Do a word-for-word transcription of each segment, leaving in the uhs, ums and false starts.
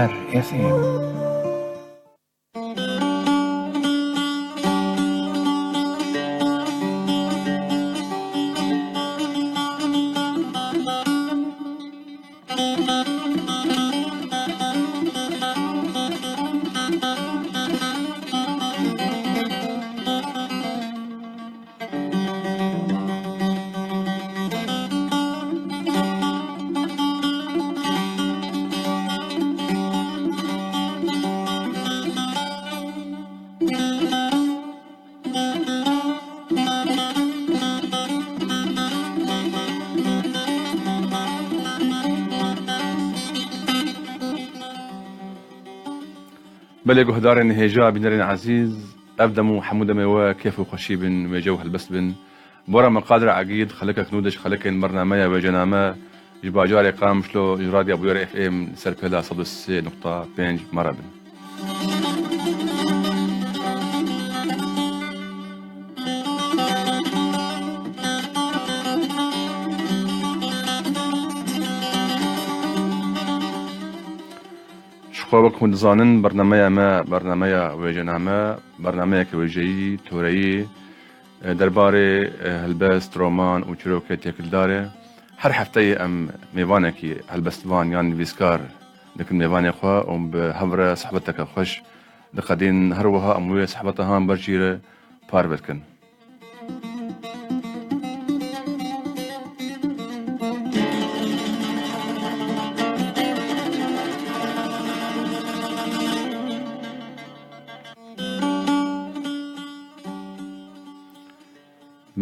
F M. Belê guhdarên hêja, bînerên ezîz, ev dem û hemû demê we kêf û xweşî bin, wêje û helbest bin. Bora me Qadir Egîd, xelekek nû de ji xelekên bernameya Wêjename ji bajarê Qamişlo ji Radya Bûyer F M li ser pêla sed û sê nokta pênc me re bin. Ji xwe wek hûn dizanin, bernameya me, bernameya Wêjename, bernameyeke wêjeyî, toreyî, e, derbarê, e, helbest, roman û çîrokê têkildar e. Her hefteyê em mêvanekî helbestvan yan nivîskar dikin mêvanê xwe û bi hev re sohbeteke xweş diqedînin. Her wiha em wê sohbeta han ber jî re parve dikin.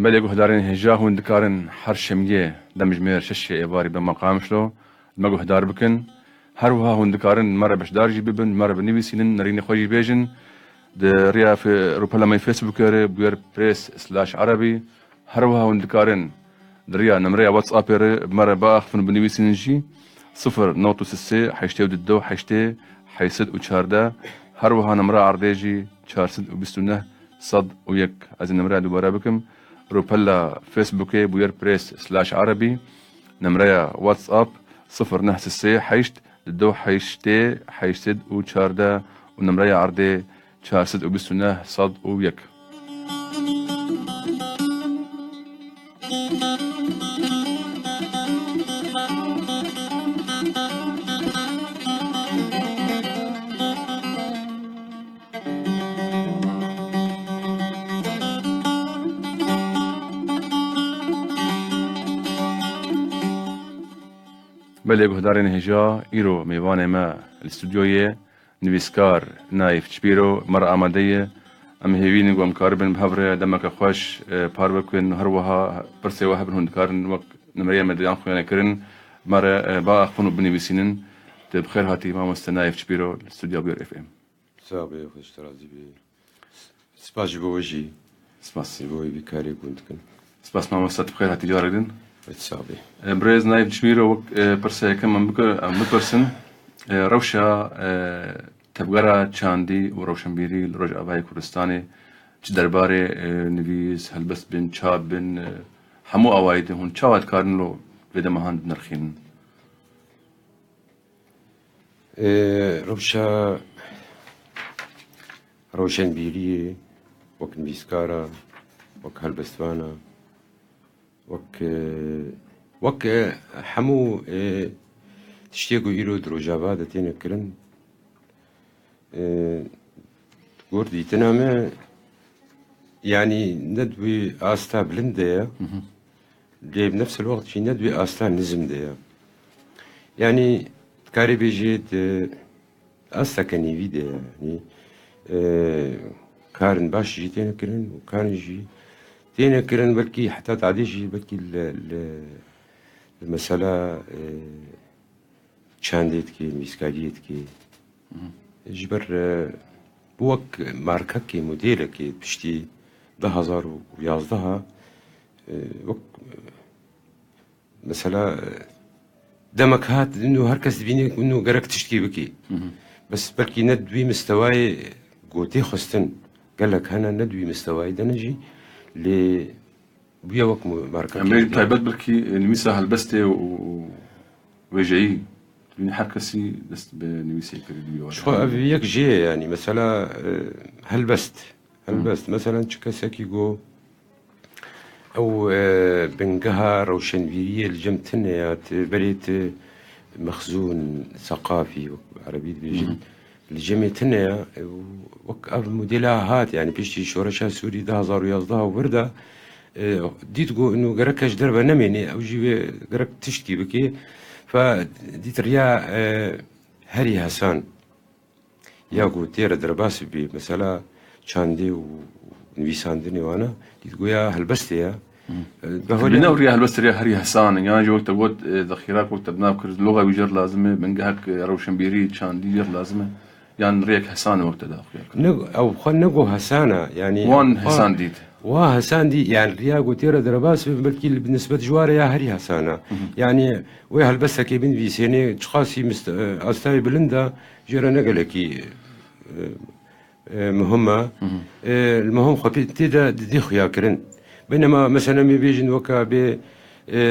Belê guhdarên hêja, hûn dikarin her şemiyê demjimêr şeşê êvarî bi me Qamişlo me guhdar bikin. Her wiha hûn dikarin me re beşdar jî bibin, me re binivîsînin, nerînê xwe jî bêjin. Di riya fe-, rûpela me Facebookê re, Bûyer Press slash Erebî. Her wiha hûn dikarin di riya nimreya WhatsAppê re bi me re biaxifin û binivîsînin jî, sifir nod û sê heştê û du heştê heşt sed û çardeh, her wiha nimra erdê jî çar sed û bîst û neh sed û yek. Ez ê nimreya dubare bikim. Rûpela Facebookê Bûyer Press slash Erebî, nimreya WhatsApp sifir neh sê heşt du heştê heşt sed û çardeh û nimreya erdê çar sed û bîst û neh sed û yek. Belê guhdarên hêja, îro mêvanê me li stûdyoyê nivîskar Naîf Çipîro me re amade ye. Em hêvî ne ku em karibin bi hev re demeke xweş, e, parve bikin. Her wiha pirsê we hebin, hûn dikarin wek nimreyê me de yan xuyanê kirin, me re, e, biaxifin û binivîsînin. Tu bi xêr hatî mamoste Naîf Çipîro li stûdya Bûyer F M. Sax be, xweş te razî be. Spas ji bo we jî. Spas. Ji bo wê vî karê ku hûn dikin. Spas mamoste, tu bi xêr hatî carek din. Sax be. E, birêz Naîf Çipîro, wek, e, pirsa yekem em bikir-, em bipirsin. E, rewşa, e, tevgera çandî û rewşenbîrî li Rojavayê Kurdistanê çi derbarê, e, nivîs, helbest bin, çap bin, e, hemû awayî de hûn çawa dikarin lo vê dema han dinirxînin? Ê, rewşa rewşenbîriyê wek nivîskara, wek helbestwana, wek, e, wek, e, hemû, e, tiştê ku îro di Rojava de têne kirin, e, gor dîtina me, yanî ne di wî asta bilind de ye, Hı hı. lê bi nefs el wext jî ne di wî asta nizm de ye. Yanî dikarî bêjî di asteke nîvî de ye. Yanî, e, karin baş jî têne kirin û karin jî têne kirin, belkî heta tadê jî belkî li, li, li mesela, e, çandê dikê, mîskariyê dikê. Hı hı. Ji ber, e, wek markekê, modêlekê piştî du hazar û yazdeh, e, wek, e, mesela, e, demek hat, û her kes dibîne û gerek tiştkî bikî. Hı hı. Bes belkî ne di wî mistewayê gotê xwestin, gelek hene ne di wî mistewayê de ne jî, lê bûye wek mu-, marka Em ê kêmî. Taybet belkî, e, nivîsa helbestê û, û wêjeyî Yanî her kesî dest bi nivîsê kir, di wî warê. Ji xwe ev yek jê ye, yanî mesela, e, helbest. Helbest. Meselen çi kesekî got, ew, e, bingeha rewşenbîriyê li cem tune ya, ti berê ti mexzûn, seqafî, wek bi erebî dibêjin, li cemê tune ya, e, û wek ev modela hat, yanî piştî şoreşa Sûrî du hazar û yazdeh û vir de, e, dît ku inu gerek ji derve nemênê, ew jî vê gerek tiştkî bike. Fe dît riya, e, herî hesan. Ya ku tê re derbas bibî, mesela çandê û nivîsandinê wana, dît goya helbestê ya. E, Dibîne ew riya helbestê riya herî hesan e. Yan jî wek te got, e, zexîrak wek te bi nav kir, loga wî jê re lazim e, bingehek, e, rewşenbîrî, çandî jê re lazim e. Yan rêyek hesan e wek te da xuya kir. Ne, ew xwe ne got hesan e, yanî Wan xwe hesan dît. Wa hesan dî, yanî riya ku tê re derbas bibî, belkî li nisbet ji wa re ya herî hesan e. Yanî wê helbestekê binivîsênê, çiqasî mist-, e, astayê bilind e, jê re ne gelekî, e, e, muhim e. E, li muhim xwe pê tê de didê xuya kirin. Beynema, mesela, em ê bêjin weke bê, e,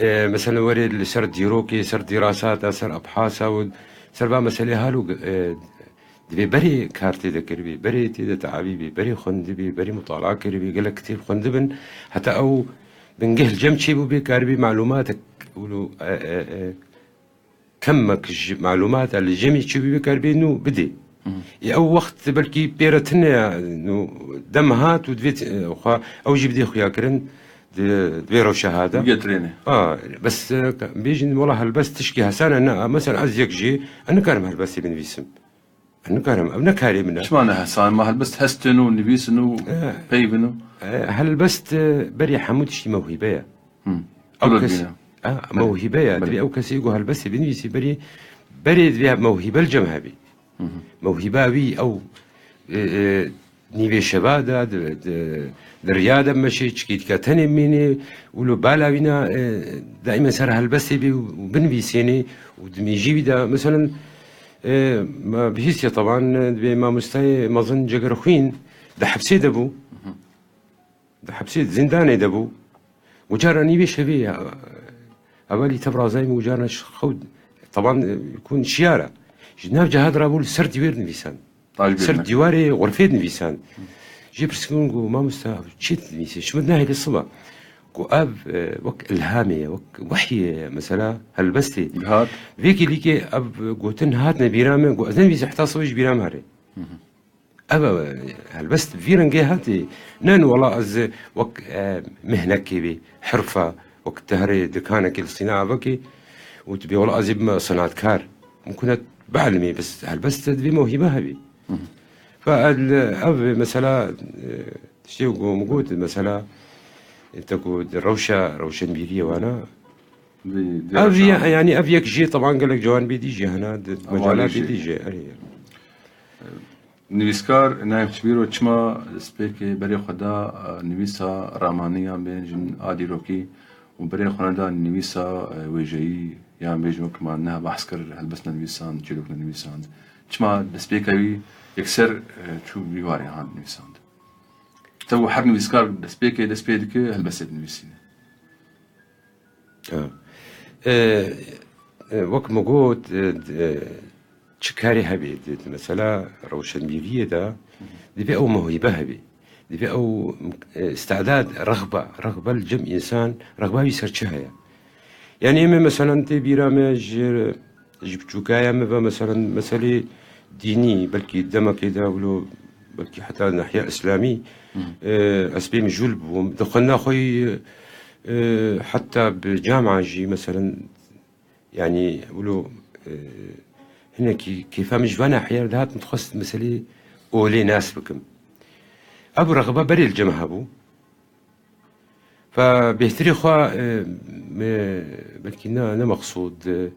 e, mesela, werê li ser dîrokê, ser dîrasata, ser ebhasa û ser va meselê halo, e, divê berê kar tê de kiribî, berê tê de teabî bî, berê xwendibî, berê mutala kiribî, gelek kitêb xwendibin, heta ew bingeh li cem çêbûbê, karibî malumatek, wilo, e, e, e, kemek ji malûmata li cemî çûbî bikaribê nû bidê. Ê ew wext belkî pê re tune ya, nû dem hat û divê, e, xwe, ew jî bidê xuyakirin di, di vê rewşa hate. Bigê tirênê. A, bes, e, bêjin, wela helbest tişkî hesan e, ne, mesela ez yek jî, ez nikarim helbestê binivîsim. Ez nikarim, ev ne karê min e. Çima ne hesan? Ma helbest hestin û nivîsin û E. peyvin û. E, helbest, e, berî hemû tiştî mewhîbe ye. Hı. Ew Kulot kes, bîne. Ha, Belê. mewhîbe ye. Belê. Divê ew kesê ku helbestê binivîsî berî, berê divê mewhîbe li cem hebî. Hı hı. Mewhîba wî ew, e, e, nîvê şeva de, di, di, di riya de meşê, çikî dike tenê mînê, û li bala wîna, e, daîme ser helbestê bê û binivîsênê û dimêjî wî de, meselen, e, me bihîstiye teban, e, divê mamostayê mezin Cegerxwîn di hepsê de bû. Hı hı. Di hepsê, di zindanê de bû. Û cara nîvê şevê ya, hevalî tev razayî min û carna ji xew, teban, e, kun şiyara. Ji nav cehat rabû li ser dîwêr nivîsan. Ser dîwarê xurfê nivîsan. Jê pirsî kirin ku, "Mamosta, çi dinivîsî? Çima nahêlî siba?" Ku ev, e, wek ilhamê ye, wek wehyê ye, mesela helbestê. Gihat. Vê kêlîkê ev gotin hatine bîra min, ku ez nenivîsim heta siba ji bîra min here. Hı hı. Ev, ev, helbest vî rengê hatî. Ne, wela ez wek, e, mihnekê bî, hirfa, wek te herê dikanekê li sîna avekê û tu bê, wela ez ê bime senatkar. Mumkun e bielmî, bes helbest te divê mewhîbe hebî. Hı hı. Fe el, ev mesela, e, tiştê ku min got, mesela, e, te ku di rewşa, rewşenbîriyê wana, Di, di ev rewşa ya, yanî ev yek jê teban gelek ciwanbê dî jî hene, di Ava mecalatê jî. dî jî, erê. Nivîskar Naim Çibîro çima destpêkê berê xwe da, e, nivîsa ramaniyan bên jin a dîrokî û berê xwe neda nivîsa, e, wêjeyî yan bêjin wek ma niha behs kir helbest nenivîsand, çîrok nenivîsand. Çima destpêka wî yekser, e, çû vî warê hat nivîsand? Tev her nivîskar destpêkê dest pê dike helbestê dinivîsîne. Ha. E, e, wek min got, e, d-, e, çi karê hebê, di, di mesela rewşenbîriyê de, divê ew mewhîbe hebê. Divê ew, e, îstedad, rexba, rexba li cem însan, rexba wî ser çi heye? Yanî em ê meselen tê bîra me ji, ji biçûkaya me ve meselen meselê dînî, belkî demekê de wilo, belkî heta nahiya îslamî, Hı. e, ez pê mijûl bûm. Di xwendina xwe yî, e, heta bi camia jî, meselen, yanî wilo, e, hinekî kêfa min ji van nahiyê re dihat, min dixwest meselê olê nas bikim. Ev rexba berê li cem hebû. Fe bêhtirê xwe, e, me, belkî ne, ne meqsûd, e,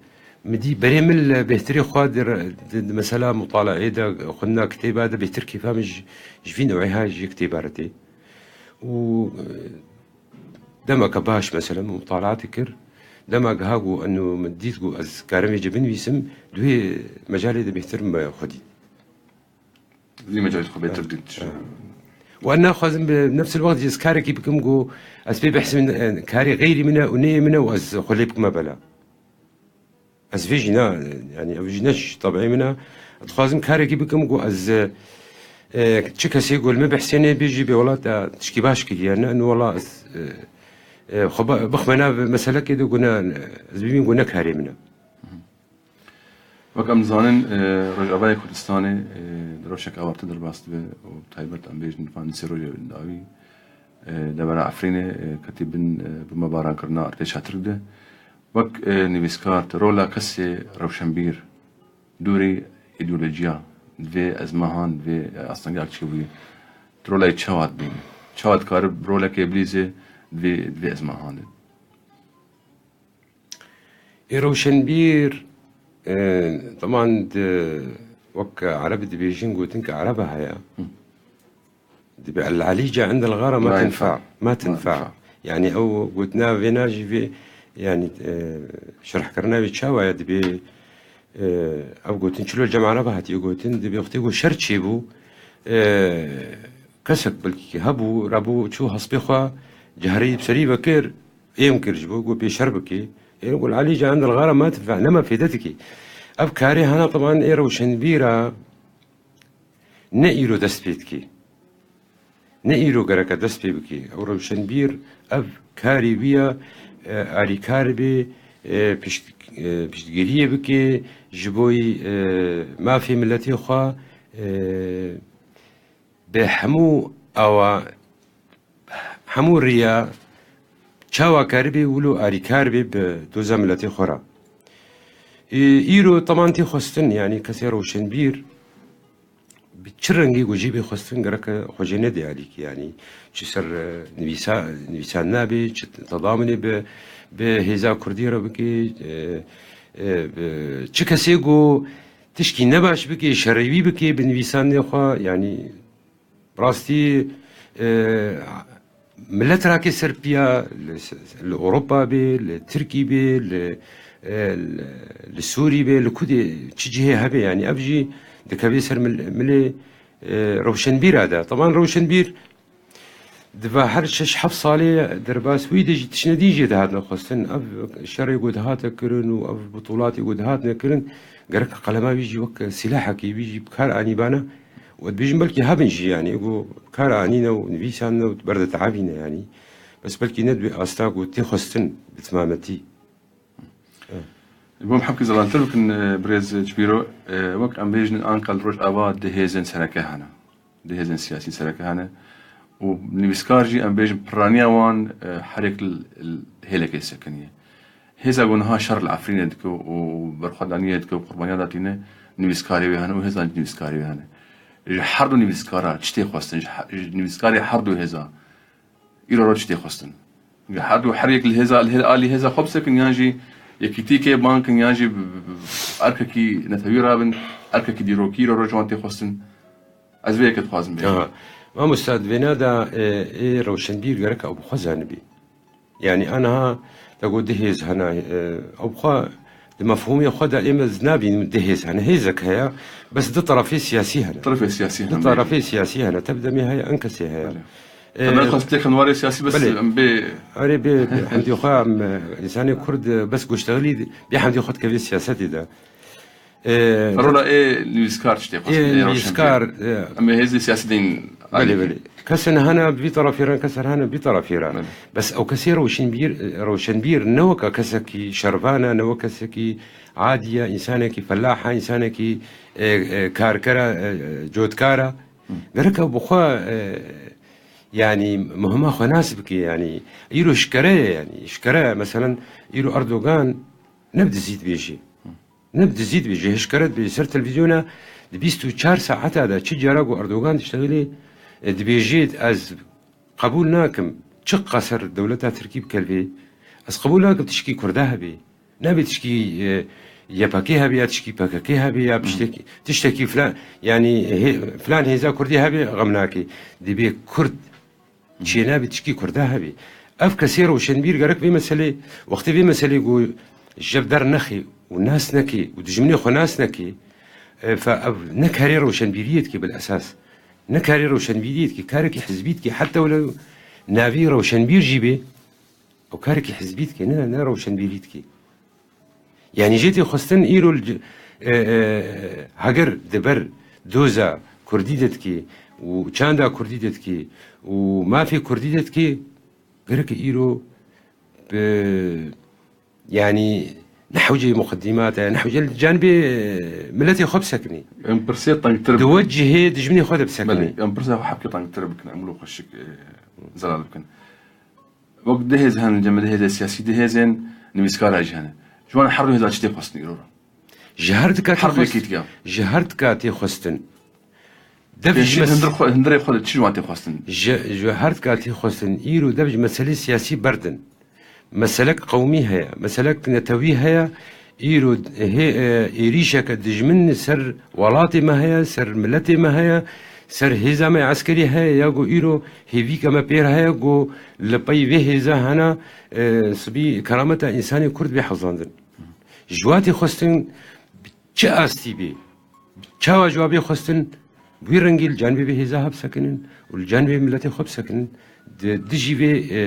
min dî berê min li bêhtirê xwe di re-, di, di mesela mutalaê de, xwendina kitêba de bêhtir kêfa min ji, ji vî newê ha ji kitêba re tê. Û, e, demeke baş, mesela, min mutalaatê kir. Dema giha ku eno min dît ku ez karim vê cê binivîsim, di wê mecalê de bêhtir me xwe dît. Vî mecalê xwe bêtir dît. Ha. Û ez naxwazim bi nefsil wext jî ez karekî bikim ku ez pê behsê min, e, karê xeyrî min e û neyê min e û ez xwe lê bikime bela. Ez vê jî ne, yani ev jî ne ji tebî min e. Dixwazim karekî bikim ku ez, e, e, çi kesê ku li min bihsênê bêjî bê wela te tişkî baş kiriye. Ne, ne wela ez, e, e, xwe ba-, bixme nav meselekê de ku ne, ez bibînim ku ne karê min e. Wek em dizanin, e, Rojavayê Kurdistanê, e, di rojek ava tu derbas dibe û taybet em bêjin van sê rojê dawî, e, devera Efrînê, e, ketî bin, e, bombebaran kirina artêşa Tirk de. Wek, e, nivîskar, tu rola kesê rewşenbîr, dûrî îdeolojiya, divê ezmahan, divê, e, astengiyek çêbûyî, tu rola wî çawa dibînî? Çawa dikarib rolekê bilîzê divê, divê ezmahan de? Ê rewşenbîr, e, teman di, wek Ereb dibêjin, gotin ki Erebe heye. Hı. Dibê el-Elîce indel xara ma Ma tinfa. Tinfa. Ma Ma tinfa. Tinfa. Yani ew gotina vêna jî vê, yani, e, şerhkirina wê çawa ye dibê, e, ev gotin çilo cem Erebe hatiye gotin, dibê wextê ku şer çêbû, e, kesek belkî hebû, rabû çû hespê xwe cehreyî bi serî vekir, êm kir ji bo ku pê şer bike. Ê ku el-Elîce indel xara ma tinfa, nema fêde dike. Ev karê hena teban ê rewşenbîra ne îro dest pê dike. Ne îro gereke dest pê bike. Ew rewşenbîr ev karê wî ye, e, alîkar bê, e, pişt-, e, piştgiriyê bike ji bo yî, e, mafê miletê xwe, e, bi hemû awa, hemû riya çawa karibê wilo alîkar bê bi doza miletê xwe re. Î-, îro teman tê xwestin, yani kesê rewşenbîr bi çi rengî ku jî bê xwestin gereke xwe jê nedê alîkî, yani çi ser, e, nivîsa-, nivîsandina bê, çi tedamînê bi, bi hêza kurdî re bike, e, e, bi çi kesê ku tişkî nebaş bike, şerê wî bike bi nivîsandinê xwe, yani Rastî, e, milet rake ser piya, li, li Ewropa bê, li Tirkî bê, li, e, li, li Sûrî bê, li kudê çi cihê hebe, yani ev jî dikeve ser mil-, milê, e, rewşenbîra de. Teban rewşenbîr di va her şeş heft salê derbas wî de jî tiştine dî jê dihatine xwestin. Ev şerê ku dihate kirin û ev butulatê ku dihatine kirin, gerek qelema wî jî wek silahekî wî jî bi kar anîbane. Û dibêjin belkî hebin jî, yani, ego kar anîne û nivîsandine û berde teavîne, yani. Bes belkî ne di asta ku tê xwestin bi timametî. Bo em hebkî zelaltir bikin, e, birêz Cibîro, e, wek em bêjin anka li Rojava du hêzên sereke hene. Du hêzên siyasî sereke hene. Û nivîskar jî em bêjin piraniya wan, e, her yek li, li hêlekê sekiniye. Hêza ku niha şer li Efrînê dike û berxwedaniyê dike û qurbaniya datîne, nivîskarê wê hene û hêzan jî nivîskarê wê hene. Ji her du nivîskara çi tê xwestin? Ji he-, ji nivîskarê her du hêza îro re çi tê xwestin? Ji her du, her yek li hêza, li hê-, alî hêza xwe bisekin yan jî yekîtîkê ban kin yan jî bi, bi, bi, bi erkekî netewî rabin, erkekî dîrokî îro re ji wan tê xwestin? Ez vê yekê dixwazim bêjim. Aha. Mamosta, di vêna de, e, ê rewşenbîr gerek ew bi xwe zanibî. Yani, aniha te got du hêz hene, e, ew bi xwe di mefhûmê xwe de ê me nabînin du hêz hene. Hêzek heye, bes du terefê siyasî hene. Terefê siyasî hene. Du terefê siyasî hene. Te bi demê heye, enkesê heye. Belê. E, Te nexwest têxin warê siyasî, bes belê. Em bê Erê bê, bê hemdî xwe, em, e, însanê Kurd, e, bes goştexilî bê hemdî xwe dikeve siyasetê de. E, Rola ê nivîskar çi tê xwestin, ê ê rewşenbîr? Nivîskar, e, Em ê hêzê siyasî deyîn Belê, alîkî. Belê. Kesên hene bi vî terefê re, kesên hene bi vî terefê re. Belê. Bes ew kesê rewşenbîr, rewşenbîr ne weke kesekî şervan e, ne weke kesekî adî ye, însanekî felah e, însanekî, e, e, karker e, e, cotkar e. Hı. Gerek ew bi xwe, e, yanî muhima xwe nas bike, yanî îro şikere ye, yanî şikere, meselen, îro Erdogan ne bi dizî dibêjê. Ne bi dizî dibêje, hişkere dibêje. Ser televîzyona di bîst û çar saeta de çi cara ku Erdogan diştexilê, e, dibêje, ez qebûl nakim çi qeser dewleta Tirkî bike li vê. Ez qebûl nakim tişkî Kurda hebe. Nabê tişkî, e, Y P G hebe ya tişkî P K K hebe ya Hı. piştekî, tiştekî filan, yanî hê-, filan hêza Kurdî hebe xem nake. Dibê Kurd Çênabî tişkî Kurda hebî. Ev kesê rewşenbîr gerek vê meselê, wextê vê meselê ku ji der nexê û nas nekê û dijminê xwe nas nekê, e, fe ev ne karê rewşenbîriyê dike bil esas. Ne karê rewşenbîriyê dike, karekî hizbî dike, heta wilo navî rewşenbîr jî bê, ew karekî hizbî dike, ne, ne rewşenbîrî dike. Yanî jê tê xwestin îro li c-, e, e, heger di ber doza kurdî de dikê û çanda kurdî de dikê û mafê kurdî de dikê, gerek îro bi, yanî nehwcê muqedîmat e, nehwcê li canibê, e, miletê xwe bisekinî. Em pirsê tengtir bikin. Di we cihê dijminê xwe de bisekinî. Belê, em pirsê xwe hebkê tengtir bikin, em wilo xweşik, e, zelal bikin. Wek du hêz hene, cem du hêzê siyasî, du hêzên nivîskara jî hene. Ji wan her du hêza çi tê xwestin îro re? Ji her dika tê Her xwest-, yekî diya. Ji her dika tê xwestin. Dev Pêşî ji mes-, hundir xwe, hundirê xwe de çi ji wan tê xwestin? Ji, ji her dika tê xwestin. Îro dev ji meselê siyasî berdin. Meselek qewmî heye, meselek netewî heye. Îro hê, e, êrîşeke dijmin li ser welatê me heye, ser miletê me heye, ser hêza me eskerî heye, ya ku îro hêvîke me pêr heye ku li pey vê hêza hene, e, sibî kerameta însanê Kurd bê hezandin. Ji wa tê xwestin çi astî bê, çawa ji wa bê xwestin, wî rengî li canibê vê hêza ha bisekinin û li canibê miletê xwe bisekinin, di dijî vê, e,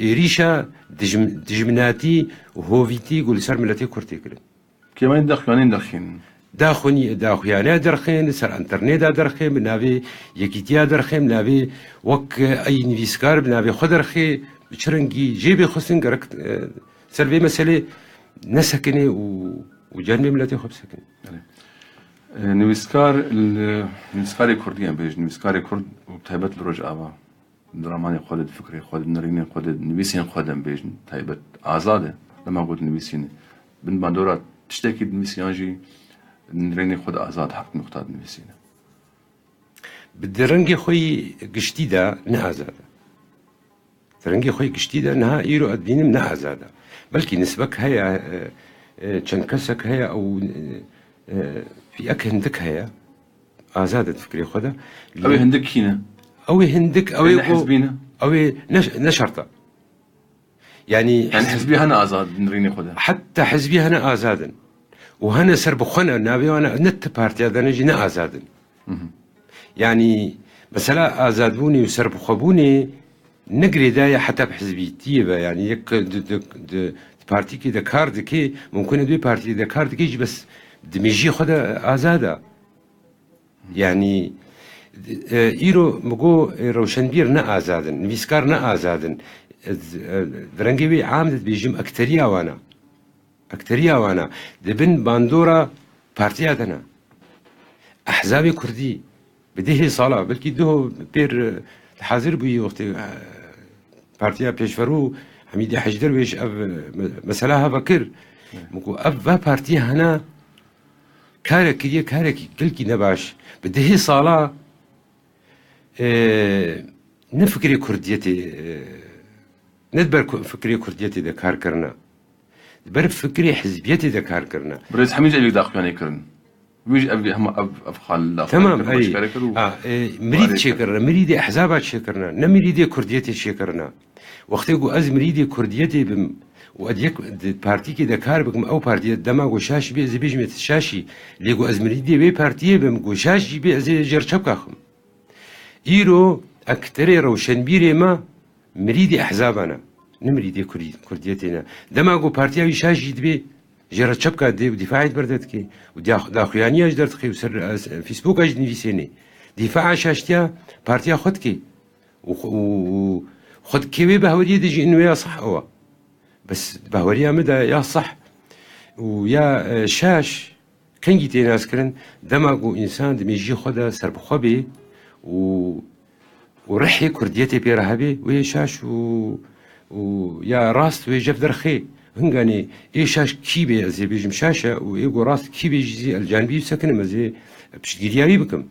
êrîşa dijm-, dijminatî û hovîtî ku li ser miletê Kurd tê kirin. Kêmanî daxuyanî derxîn. Daxuyanî-, daxuyane derxîn, li ser înternêda derxîn, bi navê yekîtiya derxîn, bi navê wek, e, ey nivîskar, bi navê xwe derxê, bi çi rengî jê bê xwestin gerek, e, ser vê meselê nesekinê û, û canibê miletê xwe bisekinê. Belê. E, nivîskar, li, nivîskarê kurdî em bêjin, nivîskarê kurd û bi taybet li Rojava, di ramanê xwe de, di fikrê xwe de, di nirînên xwe de, di nivîsên xwe de em bêjin, taybet azad e. Dema ku dinivîsîne, bin bandora tiştekî dinivîsîne yan jî di nirînê xwe de azad, heft nuqta dinivîsîne. Bi di rengê xwe yî giştî de ne azad e. Di rengê xwe yî giştî de niha îro ez dibînim ne azad e. Belkî nisbek heye, e, e, çend kesek heye ew, e, e, fiyek hindik heye. Azad e di fikrê xwe de. Ew ê hindik kî ne? Ew ê hindik, ew ê Ê ne ku, hizbî ne? Ew ê ne, ne şert e. Yanî Yani hizb-, hizbî hene azad di nirînê xwe de? Heta hizbî hene azad in. Û hene serbixwe ne, navê wan ne, ne ti partiya de ne jî ne azad in. Hı hı. Yanî mesela azadbûnê û serbixwebûnê ne girêdayî heta bi hizbîtiyê ve. Yanî yek di, di, di, di partîkê de kar dike, mumkin e di wê partiyê de kar dike jî bes di mêjiyê xwe de azad e. Yanî, e, îro min got, e, rewşenbîr ne azad in, nivîskar ne azad in. Ez, e, di rengê wê am de dibêjim ekteriya wan e. Ekteriya wan e. Di bin bandora partiya de ne. Ehzabê kurdî bi dehê sala, belkî duho pêr, e, hazir bûyî wextê, e, Partiya Pêşverû Hemîdî Hec Derwêş ev, e, me-, mesela heve kir. Evet. Min got, ev va partiya hene kare kiriye, karekî gelkî nebaş. Bi dehê sala, e, ne fikrê kurdiyetê, e, ne di ber ku-, fikrê kurdiyetê de kar kirine. Di ber fikrê hizbiyetê de kar kirine. Birêz Hemîd jî ev daxuyanî kirin. Wî jî ev, hema ev, ev xal daxuyanî Temam, kirin, erî. Eşkere kir û A, e, mirîd barê çêkirine, mirîdê ehzaba çêkirine, ne mirîdê kurdiyetê çêkirine. Wextê ku ez mirîdê kurdiyetê bim û ez yek di partîkê de kar bikim, ew partiye dema ku şaş bê, ez ê bêjim ê şaşî. Lê ku ez mirîdê wê partiyê bim, ku şaş jî bê, ez ê jêr çepka xim. Îro ekterê rewşenbîrê me mirîdê ehzaban e, ne mirîdê Kurdî-, Kurdiyetê ne. Dema ku partiya wî şaş jî dibê, jê re çepka dê û dîfaê di ber de dike û dia-, daxuyaniya ji der dixê û ser, e, Facebooka jî dinivîsênê. Dîfaa şaştiya partiya xwe dike û xwe, û, û xwe dike wê behweriyê de jî in wê ya sah ew e. Bes di behweriya min de ya sah û ya, e, şaş kengî tê naskirin, dema ku însan di mêjiyê xwe de serbixwe bê û, û rihê kurdiyetê pê re hebe, wê şaş û, û ya rast wê jev derxê. Hinganê ê şaş kî bê, ez ê bêjim şaş e û ê ku rast kî bê jî ez li canibî bisekinim, ez ê piştgiriya wî bikim.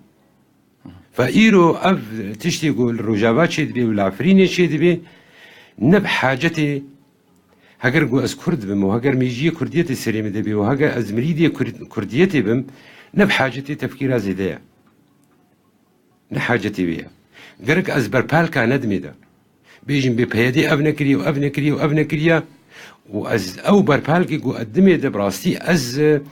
Ve îro ev tiştê ku li Rojava çêdibê û li Efrînê çêdibê, ne bi hacetê, heger ku ez Kurd bim û heger mêjiyê Kurdiyetê serê min de bê û heger ez mirîdê Kurd-, Kurdiyetê bim, ne bi hacetê tefkîra zêde ye. Ne hacetê wê ye. Gerek ez berpalka nedimê de. Bêjin bê P Y D ev nekiriye û ev nekiriye û ev nekiriye û ez ew berpalkê ku ez dimê de bi rastî ez, e,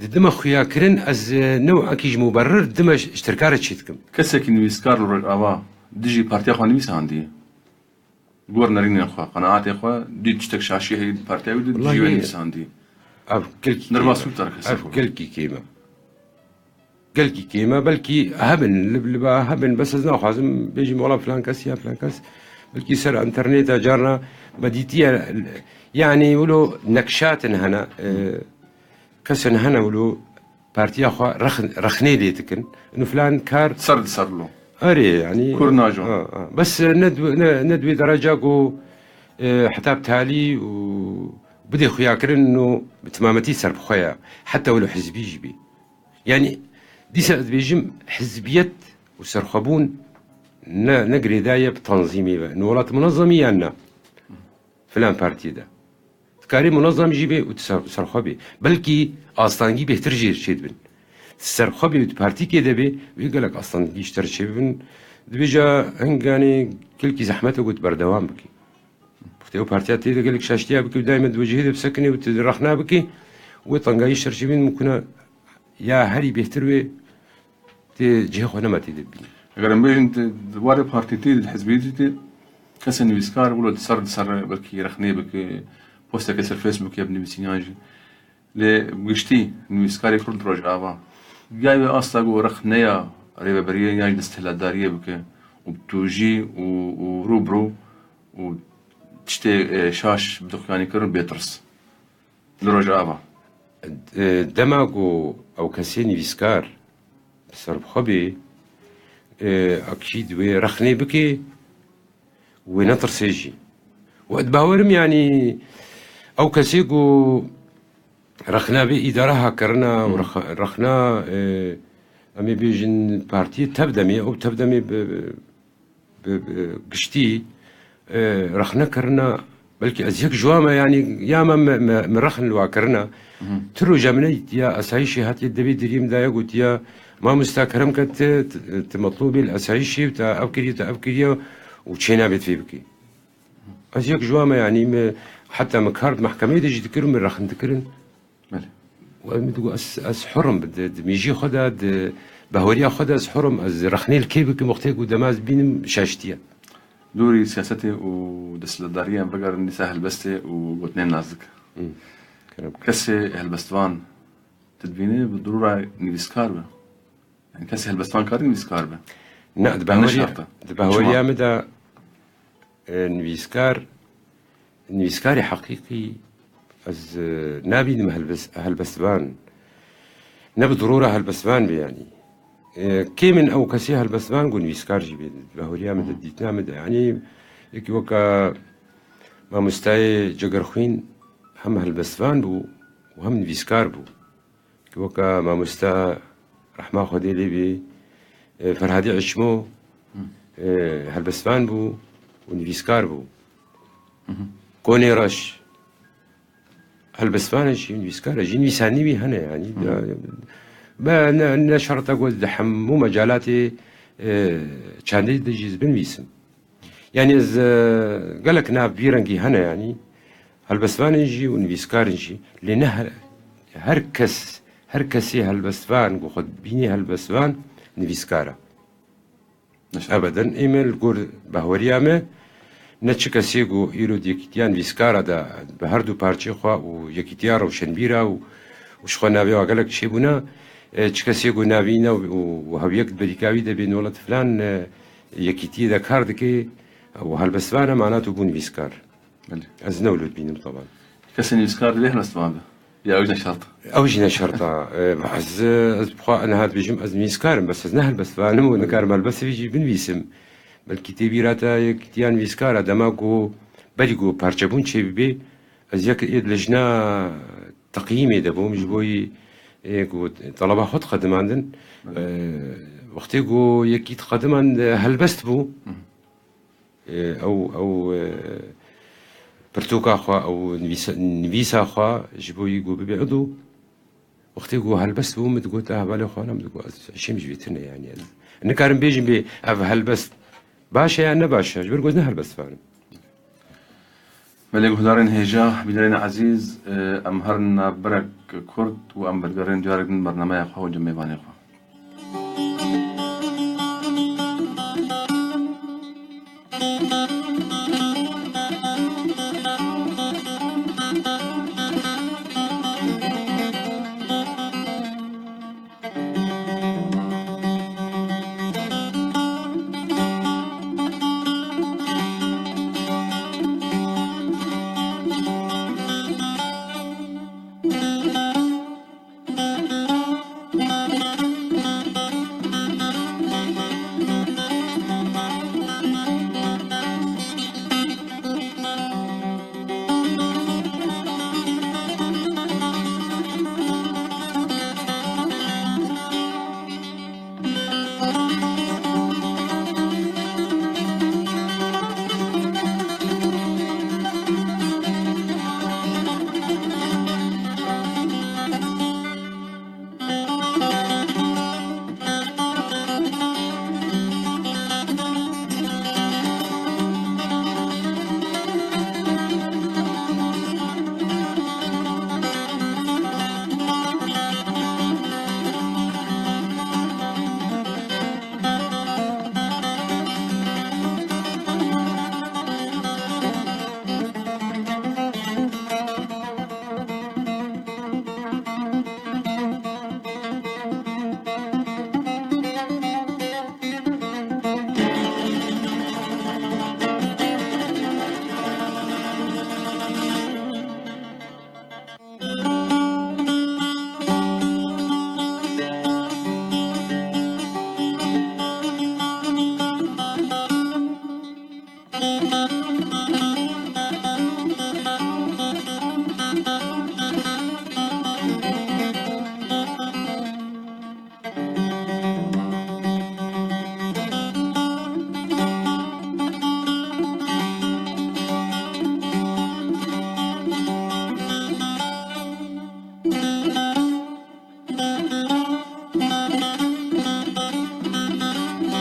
didime xuyakirin, ez, e, newekî ji muberir dime ji, ji tirka re çê dikim. Kesekî nivîskar li Rojava dijî partiya xwe nivîsandiye. Gor nerînên xwe, qenaatê xwe, dît tiştek şaşî heyî partiya wî de dijî wê Wellahî nivîsandiye. Ev gelkî Nirma kêm e. Sû tarixê Ev ser gelkî kêm e. Gelkî kêm e, belkî hebin, li, li ba hebin, bes ez naxwazim bêjim, wela filan kes ya filan kes, belkî ser înterneta carna me dîtiye, yanî wilo nekşatin hene, e, kesin hene wilo partiya xwe rexn-, rexnê lê dikin. Û filan kar Ser di ser lo. Erê, yanî Kur najon. Ha, ha. Bes, e, ne di-, ne, ne di wê dereca ku, e, heta bi talî û bidê xuyakirin û bi timametî serbixwe ya. Heta wilo hizbî jî bî. Yanî dîsa ez dibêjim hizbiyet û serxwebûn ne, ne girêdayî ye bi tanzîmê ve. Ni welat munezemî yan na? Filan partiyê de. Dikarê munezem jî bê û di ser, serxwe bê. Belkî astangî bêhtir jê çêdibin. Di serxwe bê û di partîkê de bê, wê gelek astangî ji te re çêbibin. Dibêje hinganê gelkî zehmet e ku tu berdewam bikî. Wextê ew partiya tê de gelek şaştiya bikî û daîme di wecihê de bisekine û tu rexna bikî, wê tengayî ji te re çêbin mimkun e ya herî bêhtir wê tê cihê xwe nema tê de bibîne. Eger em bêjin tu di warê partîtî, di hizbiyetî tê, kesê nivîskar wilo di ser, di ser belkî rexnê bike, posteke ser Facebookê binivîsî yan jî. Lê bi giştî nivîskarê Kurd di Rojava, gayê wê asta ku rexneya rêveberiyê yan jî desthilatdariyê bike û bi tûjî û, û rû bi rû û tiştê, e, şaş bi dixuyanî kirin bê tirs. Li Rojava. E, dema ku ew kesê nivîskar bi serbixwe bê, e, akîd wê rexnê bike, wê netirse jî. Û ez bawerim, yanî ew kesê ku rexna vê îdara ha kirina û Hı. rex-, rexna, e, em ê bêjin partiyê tevdemê, ew tevdemê bi, bi, bi giştî, e, rexne kirina, belkî ez yek ji wan me, yanî ya me, me, me, me rexn li wa kirina. Hı. Tu roja min neyîtiya asayîşê hatiye devê diriyê min daye gotiya, "Mamosta kerem ke ti, ti, ti metlûbê li asayîşê û te ev kiriye, te ev kiriye û çênabê tu vê bikî." Ez yek ji wan me, yanî me, heta me kar di mehkemeyê de jî dikir û me rexn dikirin. Belê. Û min digot, ez, ez hur im, di, di mêjiyê xwe de, di bahweriya xwe de ez hur im, ez rexnê li kê bikim, wextê ku dema ez bînim şaştiye. Dûrî siyasetê û desthilatdariyê em vegerin dîsa helbestê û gotinên nazik. Hı. Kerem. Kesê helbestvan tu dibînî bi dirûra nivîskar be. Yani kesê helbestvan kare nivîskar be. Ne, di Ne bahweriya, şart e. di bahweriya Çima? min de, e, nivîskar, nivîskarê heqîqî ez, e, nabînim helbes-, helbestvan. Ne bi dirûra helbestvan be yanî. E, kêm in ew kesê helbestvan ku nivîskar jî bê. Di bahweriya min de, Hı. dîtina min de. Yanî yekî weka mamostayê Cegerxwîn hem helbestvan bû û hem nivîskar bû. Weke mamoste Rehma Xwedê lê bî, e, Ferhadî Eçmo, Hı. e, helbestvan bû û nivîskar bû. Hı hı. Konê Reş, helbestvan e jî, nivîskar e jî, nivîsandinê wî hene yanî. Hı hı. Ya, me ne, ne şerta ku di hemû mecalatê, e, çandê de jî ez binivîsim. Yanî ez, e, gelek nav vî rengî hene yanî. Helbestvanên jî û nivîskarên jî. Lê ne her, her kes, her kesê helbestvan ku xwe dibînî helbestvan nivîskar e. Neşe. Ebeden ê me li gor bahweriya me ne çi kesê ku îro di yekîtiya nivîskara de bi her du parçeyê xwe û yekîtiya rewşenbîra û, û ji xwe navê wa gelek çêbûne, e, çi kesê ku navî ne û, û hewiyek di berîka wî de bê nolet filan, e, yekîtiyê de kar dike û helbestvan e, mana tu bû nivîskar. Belê. Ez ne wilo dibînim taban. Kesê nivîskar divê helbestvan be. Ya ew jî ne şert e. Ew jî ne şert e. E, ez, ez bi xwe niha dibêjim, ez nivîskar im, bes ez ne helbestvan im û Belê. nikarim helbestê vî jî binivîsim. Belkî tê bîra te yekîtiya nivîskar e, dema ku berî ku parçebûn çêbibê, ez yek ê di lijna teqyîmê de bûm, ji bo yî, ê, ku teleba xwe diqedimandin. Belê. E, wextê ku yekî diqedimand, e, helbest bû, Hı. e, ew, ew, e, pirtûka xwe, ew nivîsa, nivîsa xwe ji bo yî ku bibe idû. Wextê ku helbest bû, min digot, "Ah, hevalê xwe ne," min digot, "Ez hişêm ji vê tune, yanî ez nikarim bêjim bê ev helbest baş e ya ne baş e, ji ber ku ez ne helbestvan im." Belê guhdarên hêja, bînerên ezîz, e, em herin nav berek Kurd û em bergerên diyarek din bernameya xwe û cem mêvanê xwe.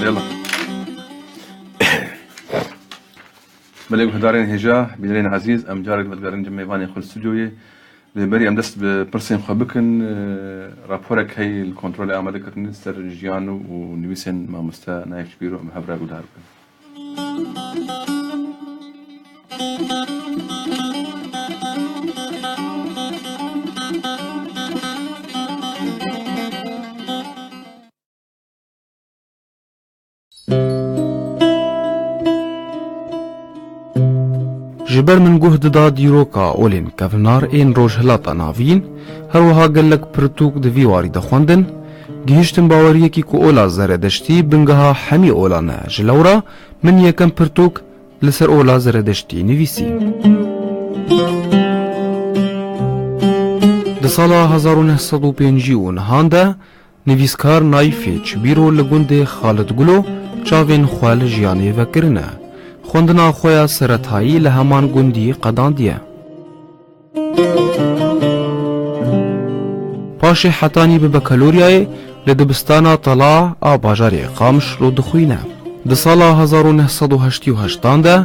Yalla. Belê guhdarên hêja, bînerên ezîz, em carek vegerin cem mêvanê xwe li stûdyoyê. Lê berî em dest bi pirsên xwe bikin, e, raporek heye li kontrolê amade kirine ser jiyan û nivîsên mamoste Naîf Çibîro em hev re guhdar bikin. Ji ber min guh dida dîroka olên kevnar ên Rojhilata Navîn, her wiha gelek pirtûk di vî warî de xwendin, gihiştim baweriyekî ku ola Zeredeştî bingeha hemî olan e. Ji lewra min yekem pirtûk li ser ola Zeredeştî nivîsî. Di sala hezar û neh sed û pêncî û nehan de nivîskar Naîfê Çibîro li gundê Xalid Gulo çavên xwe li jiyanê vekirine. Xwendina xwe ya seretayî li heman gundî qedandiye. Paşê hetanî bi bakaloryayê li dibistana Tala a bajarê Qamişlo dixwîne. Di sala hezar û neh sed û heştê û heştan de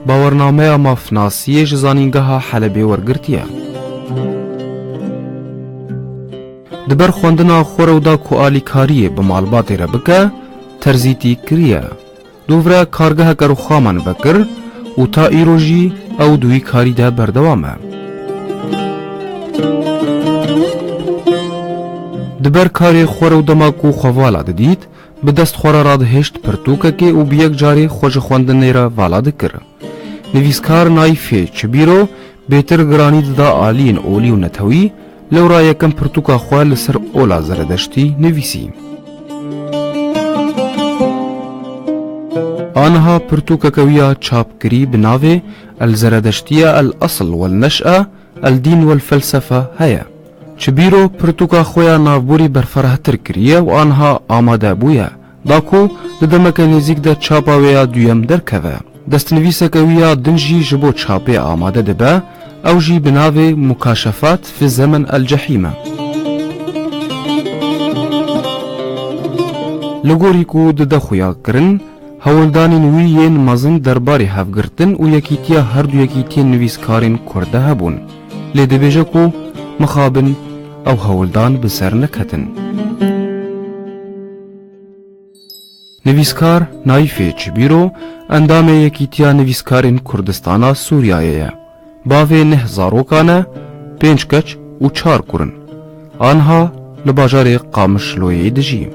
bawernameya mafnasiyê ji Zanîngeha Helebê wergirtiye. Di ber xwendina xwe re û da ku alîkariyê bi malbatê re bike, terzîtî kiriye. Dûvre kargeheke rûxaman vekir û ta îro jî ew di wî karî de berdewam e. Di ber karê xwe re û dema ku xwe vala didît, bi dest xwe re radihişt pirtûkekê û bi yek carê xwe ji xwendinê re vala dikir. Nivîskar Naîfê Çibîro bêtir giranî dida aliyên olî û netewî, lewra yekem pirtûka xwe li ser ola Zeredeştî nivîsî. Aniha pirtûkeke wî ya çapkirî bi navê El Zeredeştiye El Esl Wel Neş'e, El Dîn Wel Felsefe heye. Çibîro pirtûka xwe ya navborî berfirehtir kiriye û aniha amade bûye, da ku di demeke nêzîk de çapa wê ya duyem derkeve. Destnivîseke wî ya din jî ji bo çapê amade dibe, ew jî bi navê Mukaşefat fi Zemen El Cehîm e. Li gorî ku dide xuyakirin, hewldanên wî yên mezin derbarê hevgirtin û yekîtiya her du yekîtiyên nivîskarên Kurd de hebûn. Lê dibêje ku mixabin ew hewldan bi ser neketin. Nivîskar Naîfê Çibîro endamê Yekîtiya Nivîskarên Kurdistana Sûriyayê ye. Bavê neh zarokan e, pênc keç û çar kur in. Anha li bajarê Qamişloyê dijî.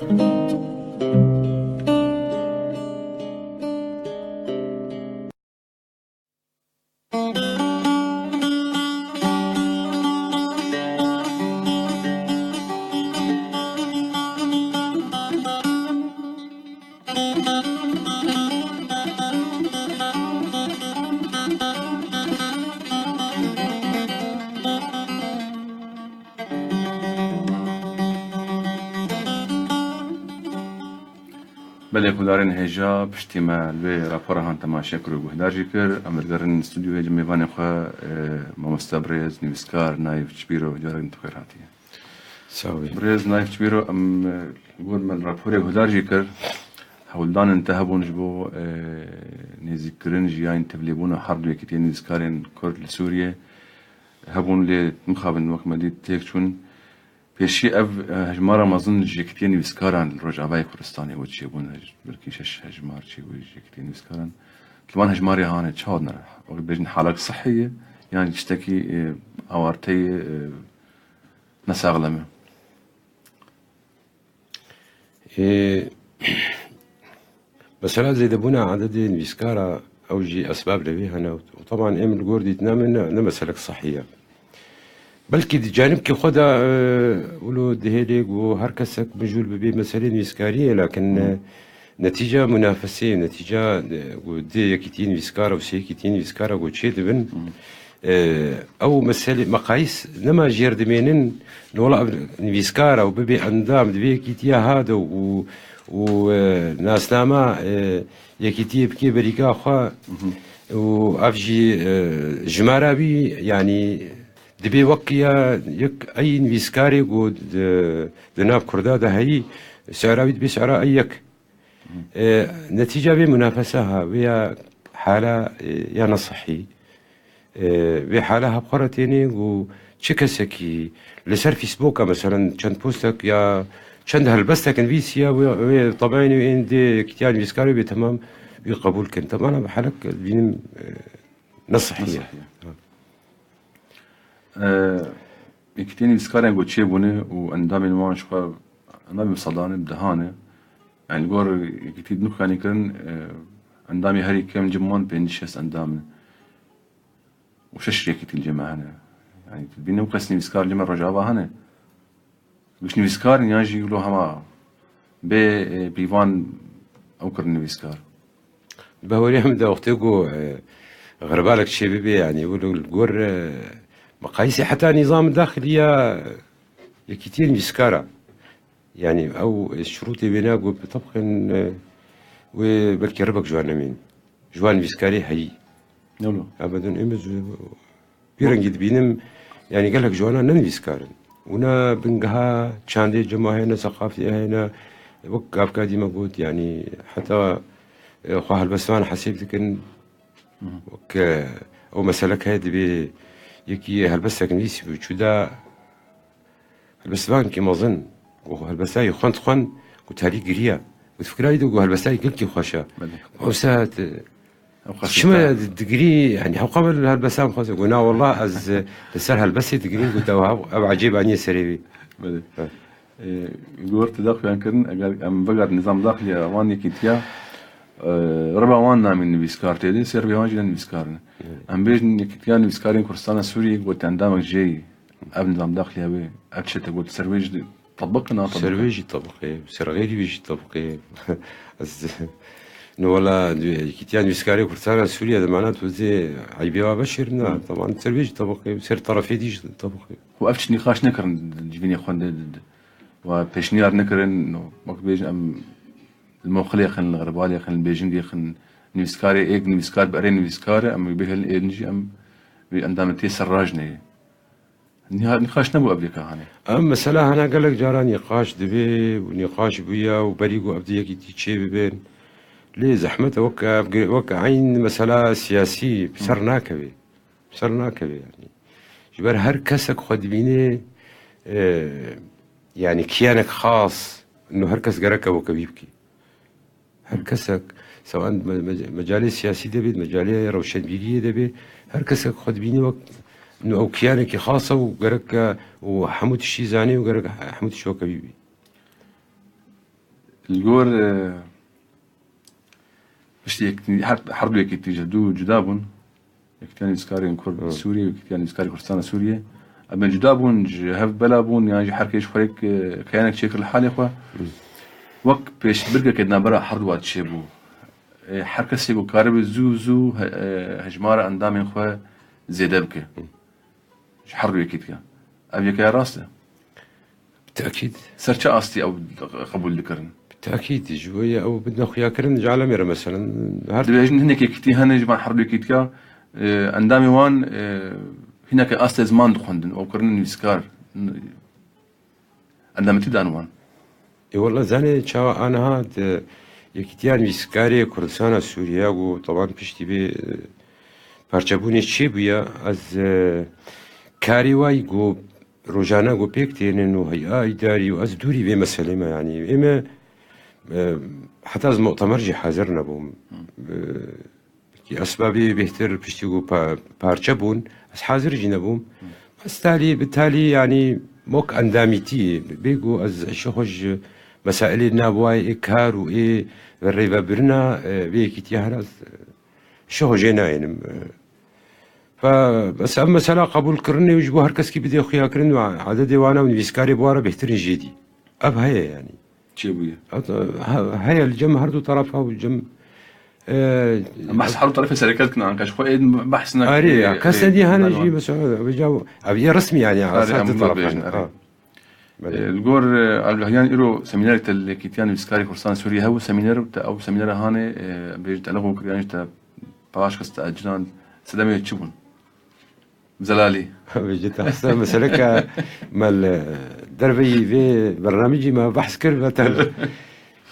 Belê guhdarên hêja, piştî me li wê rapora han temaşe kir û guhdar jî kir, em digerin stûdyoyê cem mêvanê xwe, e, mamoste birêz, nivîskar Naîf Çibîro, carek din tu xêr hatiye. Sağ ol. Birêz Naîf Çibîro, em, e, li gor me li raporê guhdar jî kir, hewldanên te hebûn ji bo, e, nêzîkkirin ji yan tevlîbûna her du yekîtiyên nivîskarên Kurd li Sûriyê. Hebûn lê mixabin wek me dît têk çûn. Pêşî ev, e, hejmara mezin ji Yekîtiyên Nivîskaran li Rojavayê Kurdistanê û çêbûn, hej-, belkî şeş hejmar çêbû ji Yekîtiyên Nivîskaran. Li van hejmarê hanê çawa nere? Wek bêjin halek sihî ye, yan tiştekî, e, awarte ye, e, ne saxlem e? Ê, mesela zêdebûna ededê nivîskara ew jî esbab li vê hene û, û teban em li gor dîtina min ne, ne meselek sehî ye. Belkî di canibkî xwe de, e, wilo dihêlê ku her kesek mijûl bibe meselê nivîskariyê, lakin, e, Netîca munafesê, netîca, e, ku dê yekîtiyên nivîskara û sê yekîtiyên nivîskara ku çê dibin, e, ew meselê, meqayîs nema jêr dimênin, nola ev nivîskara û bibê endam di vê yekîtiya ha de û, û, e, nasnama, e, yekîtiyê bikê berîka xwe û ev jî, e, jimara wî, yanî dibê wek ya yek ey nivîskarê ku di, di nav Kurda de heyî, şi'ra wî dibê şi'ra ey yek. E, netîca vê munafesa ha, vê ya hala, e, ya nesihî. E, vê hala ha bi xwe re tênê ku çi kesekî li ser Facebooka, meselen, çend postek ya çend helbestek nivîsiya wê, wê tebeînê wê ên dê yekîtiya nivîskarê bê temam wî qebûl kin. Temam bi helek dibînim, e, nesihî ye. Nesihî ye. Ha. E, yekîtiyên nivîskarên ku çêbûne û endamên wan ji xwe, endamên bi sedan e, bi dehan e. Yani li gor yekîtî nûxanî kirin, e, endamê herî kêm cem wan pêncî şêst endam in. Û şeş yekîtî li cem me hene. Yani tu dibîne ew qas nivîskar li cem me Rojava hene. Giş nivîskar in yan jî wilo hema bê, e, pîvan ew kirin nivîskar. Bi haweriya min de wextê ku, e, xerbalek çê bibe, yani wilo li gor, e, meqayîsê heta nîzam daxiliya yekîtiyên nivîskara. Yani ew şurûtê wêna ku bi tebqên, e, wê belkî ribek ji wan nemîn. Ji wan nivîskarê heyî. Wilo. Ebedin ême ji vî rengî dibînim, yani gelek ji wana ne nivîskar in. Û ne bingeha çandê cema heye, ne seqafê heye, ne wek gavka dî me got, yani heta, e, xwe helbestvan hesêb dikin. Wek, e, ew meselek heye, dibê yekî helbestek nivîsî bû, çû da helbestvankî mezin, ku helbestayî xwend xwend, ku talî giriya. Ku fikra wî de ku helbestayî gelkî xweş e. Belê. Ew saet, e, Ew qas çima ta- di-, digirî, yani hewqa me li helbestan xwest. Ku na wallah ez, e, li ser helbestê digirîm, ku ew, ew ecêb aniye serê wî. Belê. Evet. E, gor tu daxuyan kirin, eger em veger nizam daxiliya wan yekîtiya, e, riba wan namîn nivîskar tê de, ser vê wan jî ne nivîskar in. Evet. Em bêjin yekîtiya nivîskarên Kurdistana Sûriyê, got endamek jê, ev nizam daxiliya wê, ev çete got ser wê jî tebiq e, natebiq e? Ser wê jî tebiq e, ser xêrî wê jî tebiq e. Ez, no wala, yekîtiya nivîskarê Kurdistana Sûriyê de mana tu zê eybê wa veşêrin, na, Hı. Teban ser wê jî tebiq e, ser terefê dî jî tebiq e. Xwe ev çi nîqaş nekirin di civînê xwe de, de, de. Wa pêşniyar nekirin, no, wek bêjin em li Moxilê xin, li Xerbalê xin, li Bêjingê xin, nivîskarê êk nivîskar bi erê nivîskar e, em ê bihêlin êdin jî em wê endametiyê serraj neyê. Niha-, nîqaş nebû ev yeka hanê. Ev mesela hene gelek caran nîqaş divê û nîqaş bûye û berî ku ev di yekîtî çê bibên. Lê zehmet e wek ev, wek eyn mesela siyasî bi ser Hı. nakeve. Ser nakeve yani. Ji ber her kesek xwe dibîne, e, yani kiyanek xas, no her kes gerek e weke wî bike. Her kesek, sewan me-, me-, mecalê siyasî de bê, mecalê rewşenbîriyê de bê, her kesek xwe dibîne wek, no ew kiyanekî xas e û gerek e û hemû tiştî zanê û gerek he-, hemû tişt weke wî bî. Li gor, e, piştî yek, her, her du yekîtî ji du cuda bûn. Yekîtiya nivîskarên Kurd Hı. Sûriyê, Yekîtiya Nivîskarê Kurdistana Sûriyê. Em ê cuda bûn, ji hev bela bûn, yan jî her kes ji xwe yek, e, keyanek çêkir li halê xwe. Hı. Wek pêşbirkeke di navbera her du çêbû. E, her kesê ku karibû zû zû he-, e, hejmara endamên xwe zêde bike. Hı. Ji her du yekîtiya. Ev yekaya rast e. Bi tekîd. Ser çi astî ew qebûl dikirin? Bi tekîd, ji bo ye ew bidine xuyakirin ji alemê re, meselen, her Dibêjin hinek yekîtî hene ji van her du yekîtiya, e, endamê wan, e, hineke astê ziman dixwendin, ew kirine nivîskar. Endametî dan wan. Ê wela zanê çawa aniha di Yekîtiya Nivîskarê Kurdistana Sûriye ku teban piştî vê, e, parçebûnê çêbûye, ez, e, karê wayî ku rojane ku pêk tênin û heya îdarî û ez dûrî vê meselê me, yanî ê me, e, heta ez mutemer jî hazir nebûm. Hı. E, ki esbabî bêhtir piştî ku pa-, parçe bûn, ez hazir jî nebûm. Hı. Ez talî bi talî, yanî mok endamîtî bê ku ez ji xwe ji mesailê navayê ê kar û ê rêvebirina, e, vê yekîtiya hene ez, e, ji xwe jê nayênim. E, Fe, bes ev mesela qebûlkirinê û ji bo her keskî bidê xuyakirin û ededê wana û nivîskarê bi wan re bêhtirin jê dî. Ev heye yanî. Çêbûye. Hat-, he-, heye li cem her du tarafa û cem, e, Em behs her du terefê sereke dikin, anka ji xwe ê behs nekin. Arê ya, Ê, kes ê, din hene belwan. Jî mesela, vêca ev yê resmî yani, Arê, esas em du li taraf bêjin, yani. arê. Ha. Belê. E, li gor, e, agahiyên îro seminerek te li Yekîtiya Nivîskarê Kurdistanê Sûriyê hebû, semîner û te ew semînera hanê, e, bêjin te eleqo kir, yan jî te paş xist, te ecilan, sedemê çi bûn? Zelalî. Vêca te hesta meseleke me li derveyî vê bernamijî me behs kir ve te.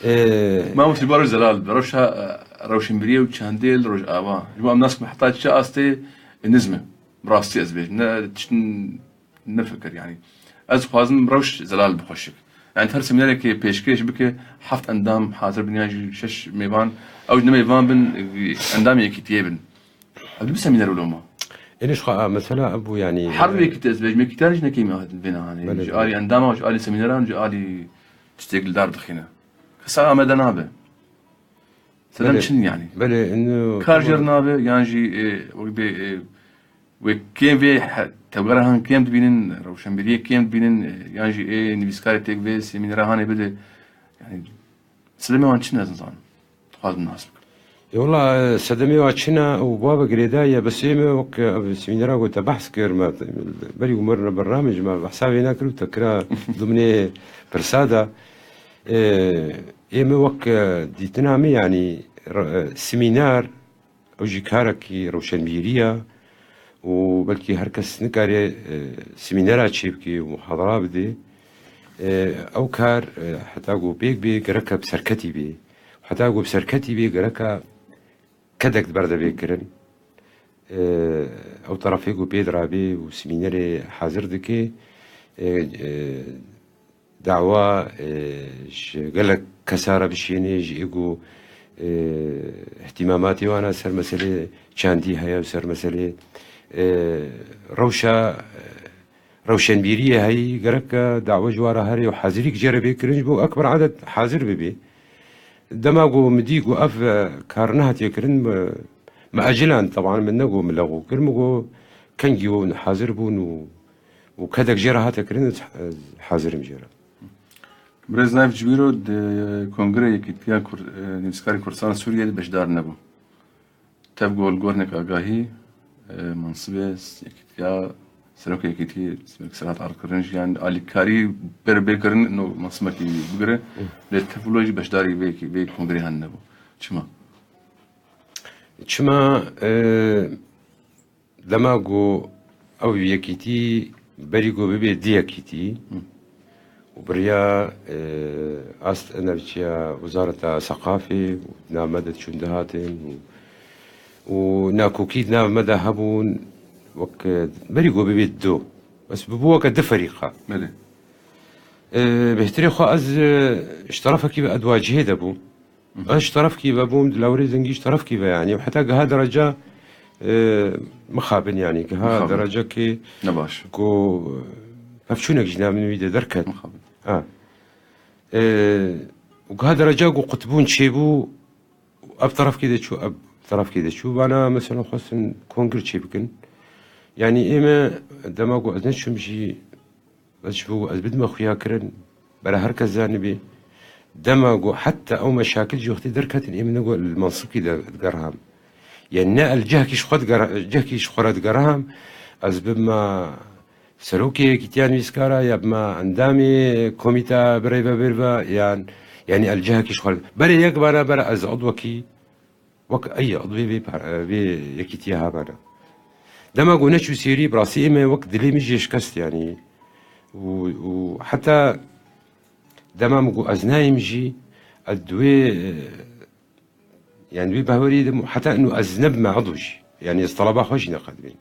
E, Ma wis ji bar Zelal, rewşa, e, rewşenbîriyê û çandê li Rojava. Ji bo em nas heta çi astê, e, nizme. Bi rastî ez bêjim. Ne tiştin nefikir yani. Ez dixwazim rewş Zelal bixweşik. Yani her semînerekê pêşkêş bike, heft endam hazir bin yan jî şeş mêvan. Ew ji ne mêvan bin, e, endamê yekîtiyê bin. Ev dibe semîner û loma. Ênî ji xwe, a, mesela, ev bû, yanî, Her wê ki te ez bêjim, yekîtiyan jî ne kêmî hatin vê nehanê. Belê, Ji belê. alî endama, ji alî semîneran, ji alî tiştekî li dar dixîne. Kesa amade nabe. Sedem Belê. Çin yani. Belê, ino, Kar jêr nabe, yan jî, e, wek bê, e, wê kêm vê he-, tevgera han kêm dibînin, rewşenbîriyê kêm dibînin, e, yan jî ê nivîskarê têk vê semînera hanê bide. Yani, sedemê wan çi ne ez nizanim. Dixwazim nas bikim. E, wela, e, sedemê wa çi ne û baba girêdayî ye, bes ê me wek, e, ev semînera ku te behs kir, me, berî ku me rine bernamê ji me behsa vê nekir û te kira dimnê pirsa de. E, ê me wek, e, dîtina me, yanî, re-, e, semîner, ew jî karekî rewşenbîrî ye û belkî her kes nikare, e, semînera çêbike û muhadara bide. E, ew kar, e, heta ku pêk bê, gereke bi serketî bê. Heta ku bi serketî bê, gereke kedek di ber de bê kirin. E, ew terefê ku pê dirabê û semînerê hazir dike, e, e, dawa, e, ji gelek kesa re bişêne, ji ê ku, e, îhtîmamatê wan a ser meselê çandî heye û ser meselê, e, rewşa, e, rewşenbîriyê heyî, gereke dawa ji wan re here û hazirîk jê re bê kirin, ji bo ekber adet hazir bibe. Dema ku min dî ku ev, e, kar nehatiye kirin, me, me ecilan, teban min ne ku min lexo kir, min ku kengî hûn hazir bûn û, û kedek jê re hate kirin, ez, ez hazir im jê re. Birêz Naif Cibîro di Kongrê Yekîtiya Kur-, e, Nivîskarê Kurdistan Sûriyê de beşdar nebû. Tev gol gor hinek agahî, e, mansibê yekîtiya, serokê yekîtî Serhat Arkirin jî, yani alîkarî ber bê kirin, no mansibekî bigire. Lê tev wilo jî beşdarî vê, vê kongrê han nebû. Çima? Çima, e, dema ku ew yekîtî berî ku bibe di yekîtî û biriya, e, ast navçiya Wezareta Seqafê û di nav me de diçûn dihatin û, û nakokî di nav me de hebûn, wek, e, berî ku bibe du. Bes bibû weke du ferîqa. Belê. E, bêhtirê xwe ez, e, ji terefekî ve ez di wacihê de bûm. Ez ji terefkî ve bûm, di lawirê zengî ji terefkî ve yanî. Heta giha dereca, e, mixabin yanî. Giha Mixabin. Derecekê Ne baş. ku, e, pevçûnek ji nav min wî de derket. Mixabin. Ha. E, û giha dereca ku qutbûn çêbû, ev terefkê de çû, ev terefkê de çû. Vana mesela xwestin kongir çê bikin. Yanî ê me dema ku ez neçûm jî, ez ji bo ez bidime xuya kirin, bera her kes zanibî. Dema ku heta ew meşakil jî wextê derketin, ê min ne ku li mansibkî de digerham. Yanî ne el cehkî ji xwe diger-, cehkî ji xwe re digerham, ez bibime serokê yekîtiya nivîskara, ya bibime endamê komîta birêve birêve, yan, yanî el cehkî ji xwe re. Berê yek vana bera ez udwekî, wek ey udwê vê par-, vê yekîtiya hebana. Dema ku neçû sêrî, bi rastî ê me wek dilê min jê şikest, yanî. Û, û heta dema min ku ez nayêm jî, ez di wê, e, yanî wê behwerî de, heta ino ez nebime edo jî. Yanî ez teleba xwe jî neqedibîn.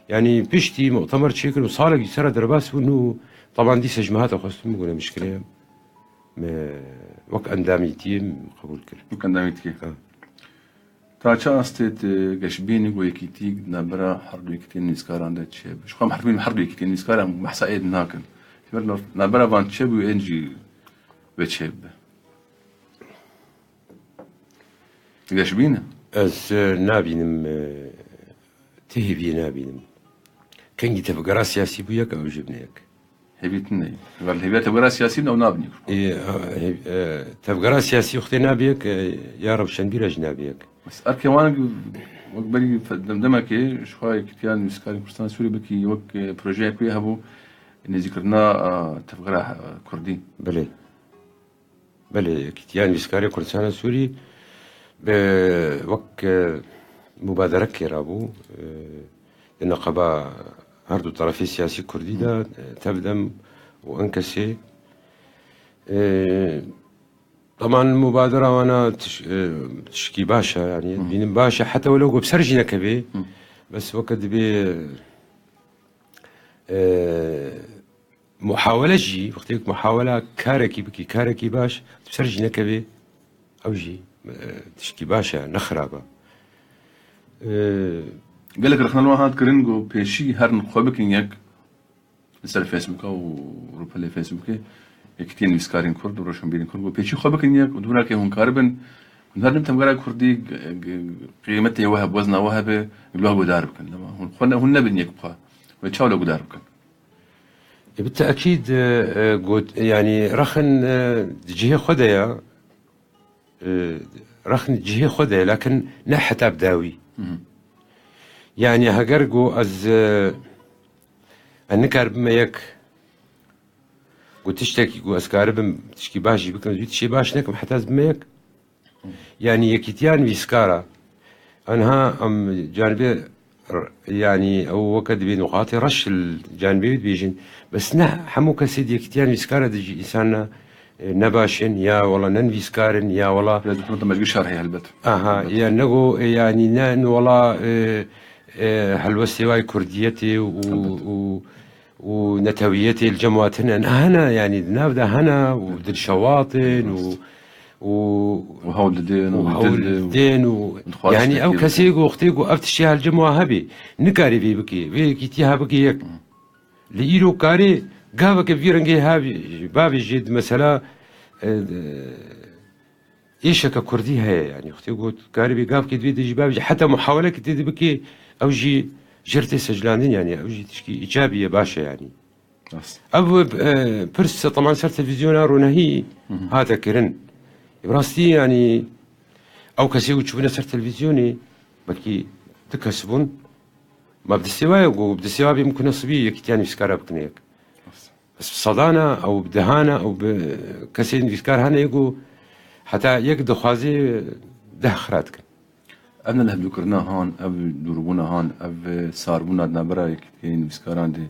Yanî piştî mutemer çêkirin û salekî ser re derbas bûn û teban dîsa ji min hate xwestin, min got ne mişkile ye. Me wek endamîtiyê min qebûl kir. Wek endamîtiyê. Ha. Ta çi astê tu geşbînî ku yekîtî di navbera her du yekîtiyên nivîskaran de çêbe? Ji xwe em her du, her du yekîtiyên nivîskaran behsa êd nakin. Ji ber nav-, navbera van çêbû ên jî vê çêbibe. Geşbîn e? Ez, e, nabînim, e, ti hêviyê nabînim. Kengî tevgera siyasî bû yek, ew jî bine yek. Hêvî tune ye. Heger li hêviya tevgera siyasî bin ew nabin yek. Ê, e, e, tevgera siyasî wextê nabe yek, e, ya rewşenbîra jî nabe yek. Bes erkê wan wek berî fe-, dem-, demekê ji xwe Yekîtiya Nivîskarên Kurdistanê Sûrî wekî wek, e, projeyek wê hebû nêzîkirina, e, tevgera, e, kurdî. Belê. Belê, Yekîtiya Nivîskarê Kurdistana Sûrî bi wek, e, mubaderekê rabû, e, di neqeba her du terefê siyasî kurdî de, e, Tevdem û Enkesê, e, teman mubadera wana tiş-, e, tişkî baş e, yanî Hı. dibînim baş e, heta wele ku bi ser jî nekevê, Hı. bes weke dibê, e, muhawele jî, wextê ku muhawela karekî bikî, karekî baş, tu ser jî nekevê, ew jî, e, tişkî baş e, ne xirab e. E, Gelek rexne li wan hat kirin ku pêşî herin xwe bikin yek li ser Facebooka û rûpelê Facebookê Yekîtiyên Nivîskarên Kurd û Roşenbîrên Kurd ku pêşî xwe bikin yek û di wî rokê hûn karibin, hûn herin tevgera Kurdî g-, g-, qîmetê we hebe, wezna we hebe, li we guhdar bikin. Lema hûn xwe ne, hûn nebin yek bi xwe. Wê çawa li we guhdar bikin? E, bi te'kîd, e, e, got, yanî rexin, e, di cihê xwe de ye. E, rexin di cihê xwe de ye, lakin ne heta bi dawî. Hı hı. Yanî heger got ez, e, ez nikar bime yek, got tiştekî got ez karibim tişkî baş jî bikim, ez wî tiştê baş nekim heta ez bime yek. Yanî Yekîtiya Nivîskara, anha em canibê r-, yanî ew weke dibê nuqatê reş li canibê wî dibêjin. Bes ne hemû kesê di Yekîtiya Nivîskara de jî însanna, e, ne baş in, ya wela ne nivîskar in, ya wela Biraz hikûmeta mecgî şer heye helbet. Aha, Helbet. ya nego, e, yanî ne, ne wela, e, e, helwestê wayê kurdiyetê û, Helbet. û û netewiyetê li cem we tune. Hene, yanî di nav de hene û dilşewat in û, û, Û hewl didin û û hewl didin û didin û, dixwazin yanî ew tiştekî kesê bikin. Ku wextê ku ev tiştê her cem we hebê, nikarê vê bikê. Vê yekîtî ha bikê yek. Li îro karê gaveke vî rengê hebê, bavêjê di mesela, e, êşeke kurdî heye, yanî, wextê got, karibî gavkê divê de jî bavêjî, heta muhawelekê tê de bikê, ew jî jê re tê sejlandin, yanî, ew jî tişkî îcabî ye, baş e, yanî. Rast. Ev, e, pirs, teman ser televîzyona ronahî Hı hı. hate kirin. Bi rastî, yanî, ew kesê ku çûbûne ser televîzyonê, belkî du kes bûn. Ma bi destê wa ye ku bi destê wa bê mimkun e sibî yekîtiya nivîskara bikine yek. Rast. Bes bi sedana ew bi dehana ew bi kesên nivîskar hene ku heta yek dixwazê deh xira dikin. Ev ne lihevdûkirina han, ev dûrbûna han, ev sarbûna di navbera yekîtiyên nivîskaran de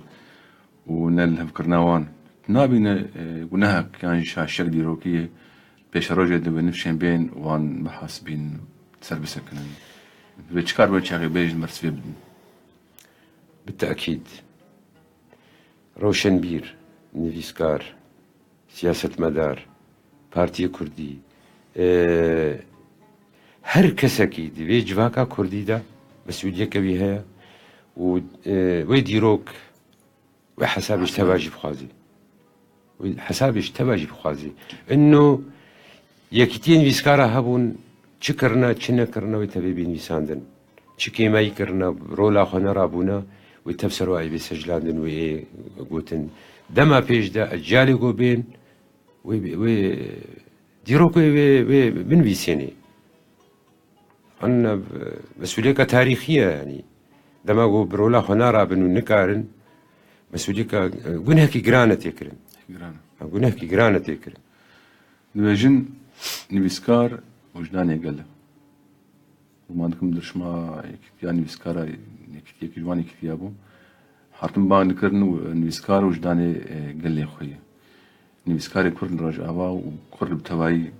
û ne lihevkirina wan. Nabîne, e, gunehek yan jî şaşiyek dîrokî ye pêşerojê de wê nifşên bên wan bihasibîn, ser bisekinin. Vê çi kar wê çaxê bêjin mersivê bidin? Bi tekîd. Rewşenbîr, nivîskar, siyasetmedar, partiyê kurdî, e, her kesekî di vê civaka kurdî de mesûliyeke wî heye û, e, wê dîrok, wê hesabê ji teva jî bixwazî. Wê hesabê ji teva jî bixwazî. Ino yekîtiyên nivîskara hebûn, çi kirine, çi nekirine, wê tevê bê nivîsandin. Çi kêmayî kirine, rola xwe nerabûne, wê tev ser wayê bê sejlandin, wê ê gotin. Dema pêş de eciyalê ku bên, wê, wê dîrok wê, wê, wê binivîsênê. An, e, mesûliyeka tarîxî ye, yanî. Dema ku bi rola xwe narabin û nikarin, mesûliyeka, e, gunehekî giran e tê kirin. Giran e. Ha, gunehekî giran e tê kirin. Dibêjin, nivîskar wijdanê gel e. Guman dikim dirşima yekîtiya nivîskara, yekîtiyekî ji wan yekîtiya bû. Hatin bang dikirin û nivîskar wijdanê, e, gelê xwe ye. Nivîskarê Kurd li Rojava û Kurd bi tevayî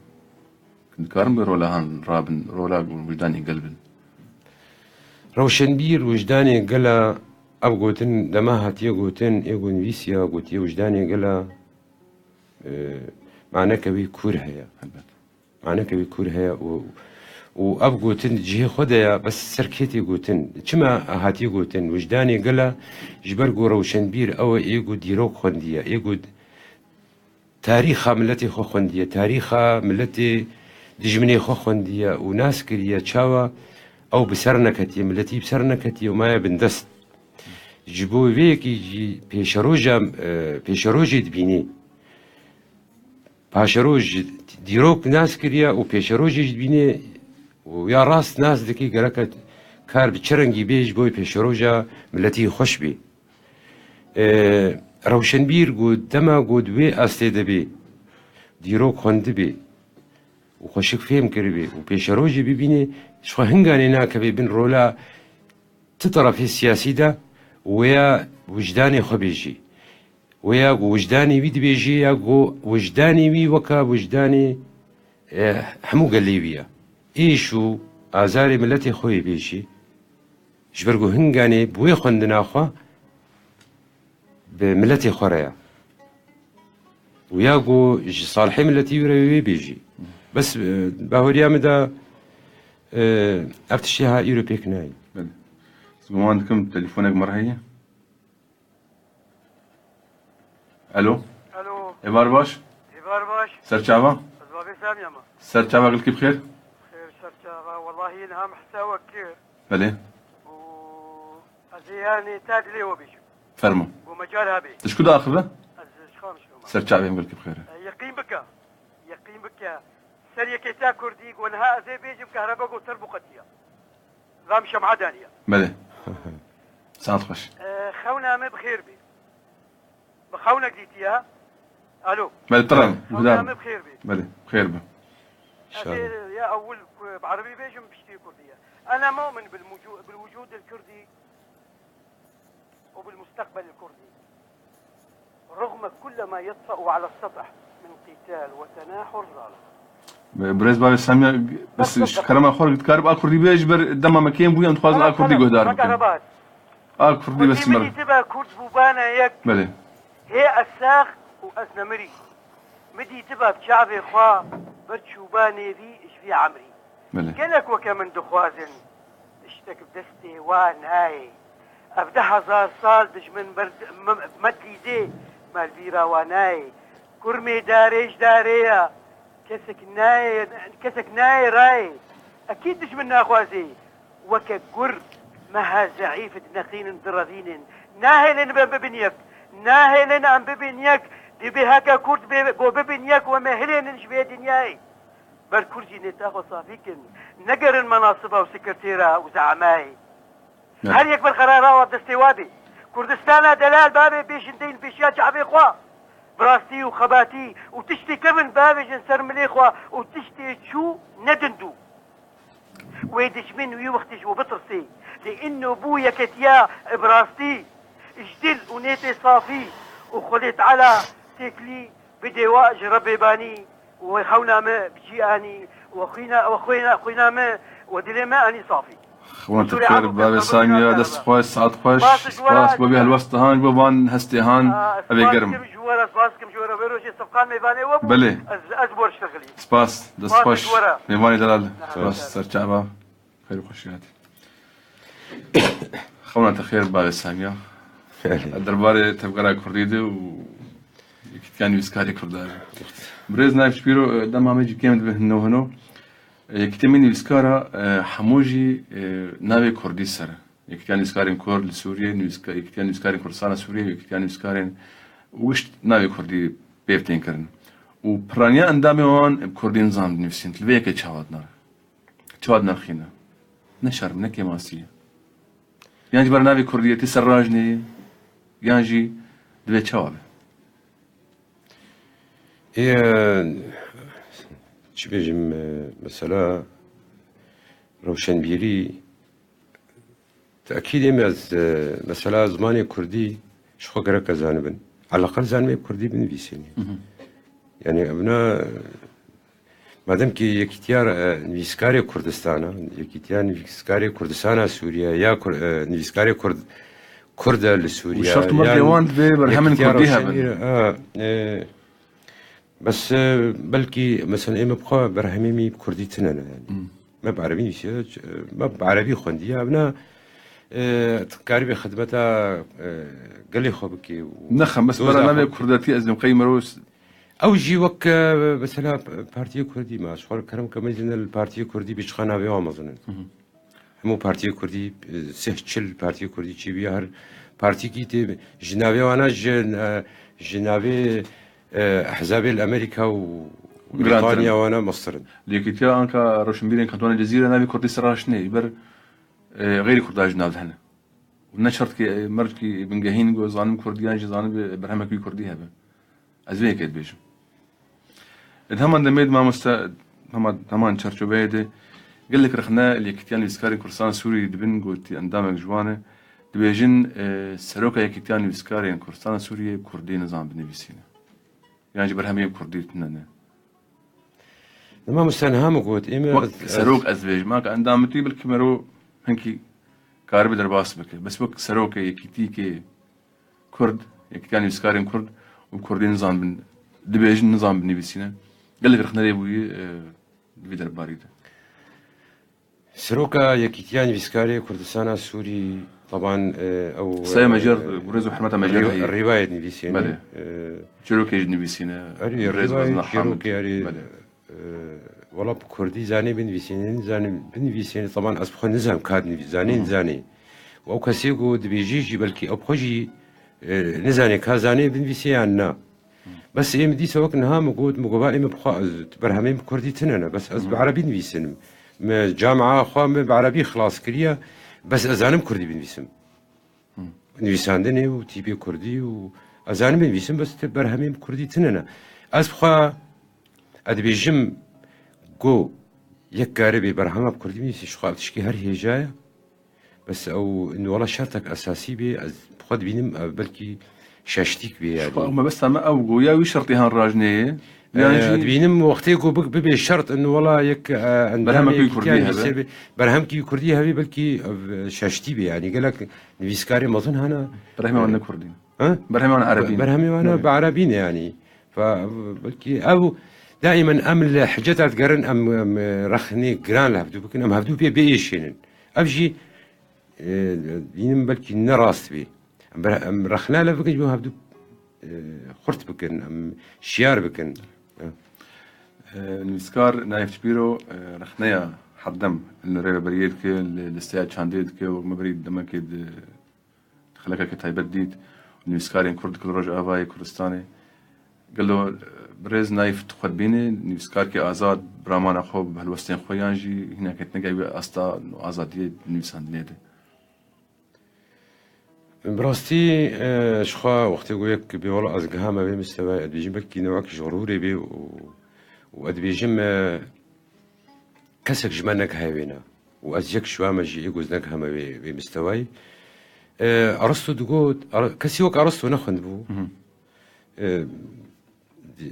dikarin bi rola han rabin, rola wijdanê gel bin. Rewşenbîr wijdanê gel e, ev gotin dema hatiye gotin, ê ku nivîsiya gotiye wijdanê gel e, e, maneke wî kûr heye. Helbet. Maneke wî kûr heye û, û ev gotin di cihê xwe de ye, bes ser kê tê gotin? Çima hatiye gotin? Wijdanê gel e, ji ber ku rewşenbîr ew e, ê ku dîrok xwendiye, ê ku tarîxa miletê xwe xwendiye, tarîxa miletê dijminê xwe xwendiye û nas kiriye, çawa ew bi ser neketiye, miletî bi ser neketiye û maye bindest. Ji bo vê yekê jî pêşeroja, e, pêşerojê dibînî. Paşeroj dîrok nas kiriye û pêşerojê jî dibînê û ya rast nas dikî gereke kar bi çi rengî bê ji bo pêşeroja miletî xweş bê. E, rewşenbîr ku dema ku di wê astê de bê, dîrok xwendibê û xweşik fêm kiribê û pêşerojê bibînê, ji xwe hinganê nakevê bin rola ti terefê siyasî de û ya wijdanê xwe bêjî. Wê ya ku wijdanê wî dibêjî ya ku wijdanê wî weka wijdanê, e, hemû gelê wî ye. Êş û azarê miletê xwe yê bêjî. Ji ber ku hinganê bi wê xwendina xwe bi miletê xwe re ye. Û ya ku ji salihê miletî wî re wê bêjî. Bes, e, bahweriya min de, e, ev tiştê ha îro pêk nayî. Belê. Ez guman dikim telefonek me re heye. Alo. Alo. Êvar baş. Êvar baş. Serçava. Ez bavê Samiya me. Serçava gilkî bixêr. Xêr serçava. Wellahî niha me hesawek kir. Belê. Û ez ê yanê te dilê we bêjim. Fermo. Ku mecal habe. Tu ji ku diaxive? Ez ji Qamişlo me. Serçavê em gilkî bixêr. E, yeqîn bike. Yeqîn bike. Ser yekê te kurdî ku niha ez ê bêjim kehrebe ku ter bû qetiya. Vam şem'a daniye. Belê. Saet xweş. E, xewna me bi xêr bê. Bi xewnek dîtiye. Alo. Belê, tirem. Xewna me bi xêr bê. Belê, bi xêr be. Ez ê ya ewil ku bi erebî bêjim, piştî kurdî ye. أنا مؤمن بالمجو-، بالوجود الكردي وبالمستقبل الكردي. رغم كل ما يطفأ على السطح من قتال وتناحر ظالم. Birêz bavê Samiya, bes ji kerema xwe dikarib a kurdî bê, ji ber dema me kêm bûye, em dixwazin a kurdî guhdar bikin. A kurdî bes ji me re. Min dîtiba kurd bûbane yek. Belê. Hê ez sax û ez nemirî. Min dîtiba bi çavê xwe ber çûbanê vî ji vî emrî. Belê. Gelek weke min dixwazin, tiştek bi destê wan nayê. Ev deh hezar sal dijmin ber-, me, me dîdê, me li bîra wan nayê. Kurmê darê ji darê ye. Kesek nayê, kesek nayê rayê. Ekîd dijmin naxwazê. Weke gur meha zeîf dineqînin, direvînin. Nahêlin em bibin yek. Nahêlin em bibin yek. Divê heke kurd bê, go bibin yek, we me hilênin ji vê dinyayê. Ber kurd jî nêta xwe safî kin, negerin menasiba û sekretêra û ze'emayê. Ne. Her yek ber qerara wa destê wa bê. Kurdistana delal bavê bêjin deyn pêşiya çavê xwe. Bi rastî û xebatî û tiştê kevin bavêjin ser milê xwe û tiştê çû nedin dû. Wê dijmin wî wextî ji we bitirsê. Lê inno bû yeketiya bi rastî ji dil û nêtê safî û Xwedê Teala têkilî bidê wa ji Rebbê banî. Wê xewna me bi cî anî, we xwîna, we xwîna, xwîna me, we dilê me anî safî. Xewna te bi xêr, bavê Samiya, dest xweş, saet xweş. Spas bo vê helwesta han, bo van hestê han, evê germ. Spas kim ji we re, spas kim ji we re. Vê rojê sefqan mêvanê we bû. Belê. Ez, ez bo şixilî. Spas, dest xweş. Mêvanê delal. Spas, serçava. Xêr û xweşî hatî. Xewna te xêr, bavê Samiya. Belê. Derbarê tevgera kurdî de û yekîtiya nivîskarê kurda de. Birêz Naif Şipîro, e, dema me jî kêm dibe hino hino. E, yekîtiya me nivîskara, e, hemû jî, e, navê kurdî ser e. Yekîtiya nivîskarên kurd li Sûriyê, nivîska-, yekîtiya nivîskarên Kurdistana Sûriyê, yekîtiya nivîskarên wişt navê kurdî pêv tên kirin. Û piraniya endamê wan bi kurdî nizan dinivîsîn. Li vê yekê çawa dinare? Çawa dinirxîne? Ne şerm, ne kêmasî ye. Yan jî ber navê kurdiyetî ser rajnê ye, yan jî divê çawa be? Ê, çi bêjim, e, mesela rewşenbîrî, tekîdê me ez, e, mesela zimanê kurdî ji xwe gerek ez zanibin. Eleqel zanibê kurdî binivîsînî. Hı hı. Yani evna, madem ki yekîtiya, e, nivîskarê Kurdistana, yekîtiya nivîskarê Kurdistana Sûriye ya Kur-, e, nivîskarê Kurd, Kurd e li Sûriye. Û şert û mercê wan divê berhemên kurdî hebin. Ha, e, bes, e, belkî mesela ê me bi xwe berhemê me bi kurdî tine ne yani. Hmm. Me bi erebî nivîsiye, me bi erebî xwendiye. Evna, e, tu karibê xidmeta, e, gelê xwe bikê û... Nexem, bes bera navê kurdetî ez lim qey merov Ew jî wek, e, mesela Partiyê Kurdî me, ji xwe kerem ke mezin li Partiyê Kurdî bî çiqa navê wan mezin in. Hı hı. Hemû partiyê Kurdî, e, sih çil partiyê Kurdî çêbûye, her partîkî tê ji navê wana ji, e, ji navê, e, ehzabê li Amerîka û Girantir. Brîtanya wana mestir in. Li Yekîtiya Anka Roşnbîrên Kantona Cezîre navê Kurdî sirraşt nê, ji ber, e, xeyrî Kurda ji nav de hene. Û ne şert ki, e, mercekî bingehîn ku zanim Kurdî yan jî zanim berhemek wî Kurdî hebe. Ez vê yekê dibêjim. Di heman demê de mamoste, hema, heman çarçoveyê de gelek rexne li Yekîtiya Nivîskarên Kurdistana Sûriyê dibin ku tî endamek ji wan e. Dibêjin, e, seroka Yekîtiya Nivîskarên Kurdistana Sûriyê Kurdî nizan binivîsîne. Yan jî berhemê Kurdî tune ne. Mamoste niha min got, ê min Wek ez, ez serok ez dibêjim, anka endametî belkî mero hinkî karibe derbas bike. Bes wek serokê yekîtîkê Kurd, Yekîtiya Nivîskarên Kurd û Kurdî nizanibin, dibêjin nizanibin nivîsîne. Gelek rexnerê bûyî, e, di vî derbarî de. Seroka Yekîtiya Nivîskarê Kurdistana Sûrî, teban, e, ew, Saya e, Mecer, gurez û hurmeta Mecer rî-, heye. Rîwayet nivîsîne. Belê. E, Çîrokê jî nivîsîne. Erê, Rêz rîwayet, Mezin Hamid. Çîrokê erê, Belê. e, wela bi Kurdî zanê binivîsîne, nizanê binivîsîne, teban ez bi xwe nizam ka dinivî-, zanê Hı hı. nizanê. Û ew kesê ku dibêjî jî belkî ew bi xwe jî, e, nizanê ka zanê binivîsê yan na. Bes ê min dîsa wek niha min got, min got, "Va ê min bi xwe, ez, berhemên bi kurdî tune ne, bes ez bi Hı. erebî nivîsinim. Min camia xwe min bi erebî xilas kiriye, bes ez zanim kurdî binivîsim." Hı. Nivîsandinê û tîpê kurdî û ez zanim binivîsim, bes ti berhemên bi kurdî tune ne. Ez bi xwe, ez dibêjim, go, yek karibe berhema bi kurdî binivîsî, ji xwe ev tişkî her hêja ye. Bes ew, in wela şertek esasî bê, ez bi xwe dibînim, ev belkî şeştîk bê yanî. Xwe, mebesta me ew bû, ya wî şertê han rajneyê, yan Ee, jî dibînim wextê ku bik-, bibe şert, in wela yek, e, endamê Berhemekî kurdî yekîtiyan hebe. Nivîsê be, berhemkî kurdî hebe, belkî ev şeştî bê yanî. Gelek nivîskarê mezin hene. Berhemê wan ne kurdî ne. Ha? Berhemê wan erebî ne. Berhemê wan Belê. Bi erebî ne yanî. Fa, belkî ew daîmen em li hiceta digerin, em, em rexnê giran li hevdû bikin, em hevdû pê biêşênin. Ev jî, e, dînim belkî ne rast bî. Em ber-, em rexne li bikin, ji bo hevdû, e, xurt bikin, em şiyar bikin. E, nivîskar Naif Çipîro, e, rexneya herdem li rêveberiyê dike, li listeya çandê dike, wek me berî demekê di xelekeke taybet dît, nivîskarên Kurd dike li Rojavayê Kurdistanê. Gelo, e, birêz Naif tu xwe dibînî, nivîskarkî azad, bi ramana xwe, bi helwestên xwe yan jî hîneke tune wî asta azadiyê di nivîsandinê de? Bi rastî, e, ji xwe wextê ku yek bê wela ez gihame vê mistewayê, ez dibêjim belkî newek ji xurûrê bê û, û ez dibêjim, e, kesek ji me negihe wêne. Û ez yek ji we me jî êgoz negiheme wê, wê mistewayî. E, Aristo digot, Ar-, kesî wek Aristo nexwendibû. Hı hı. E,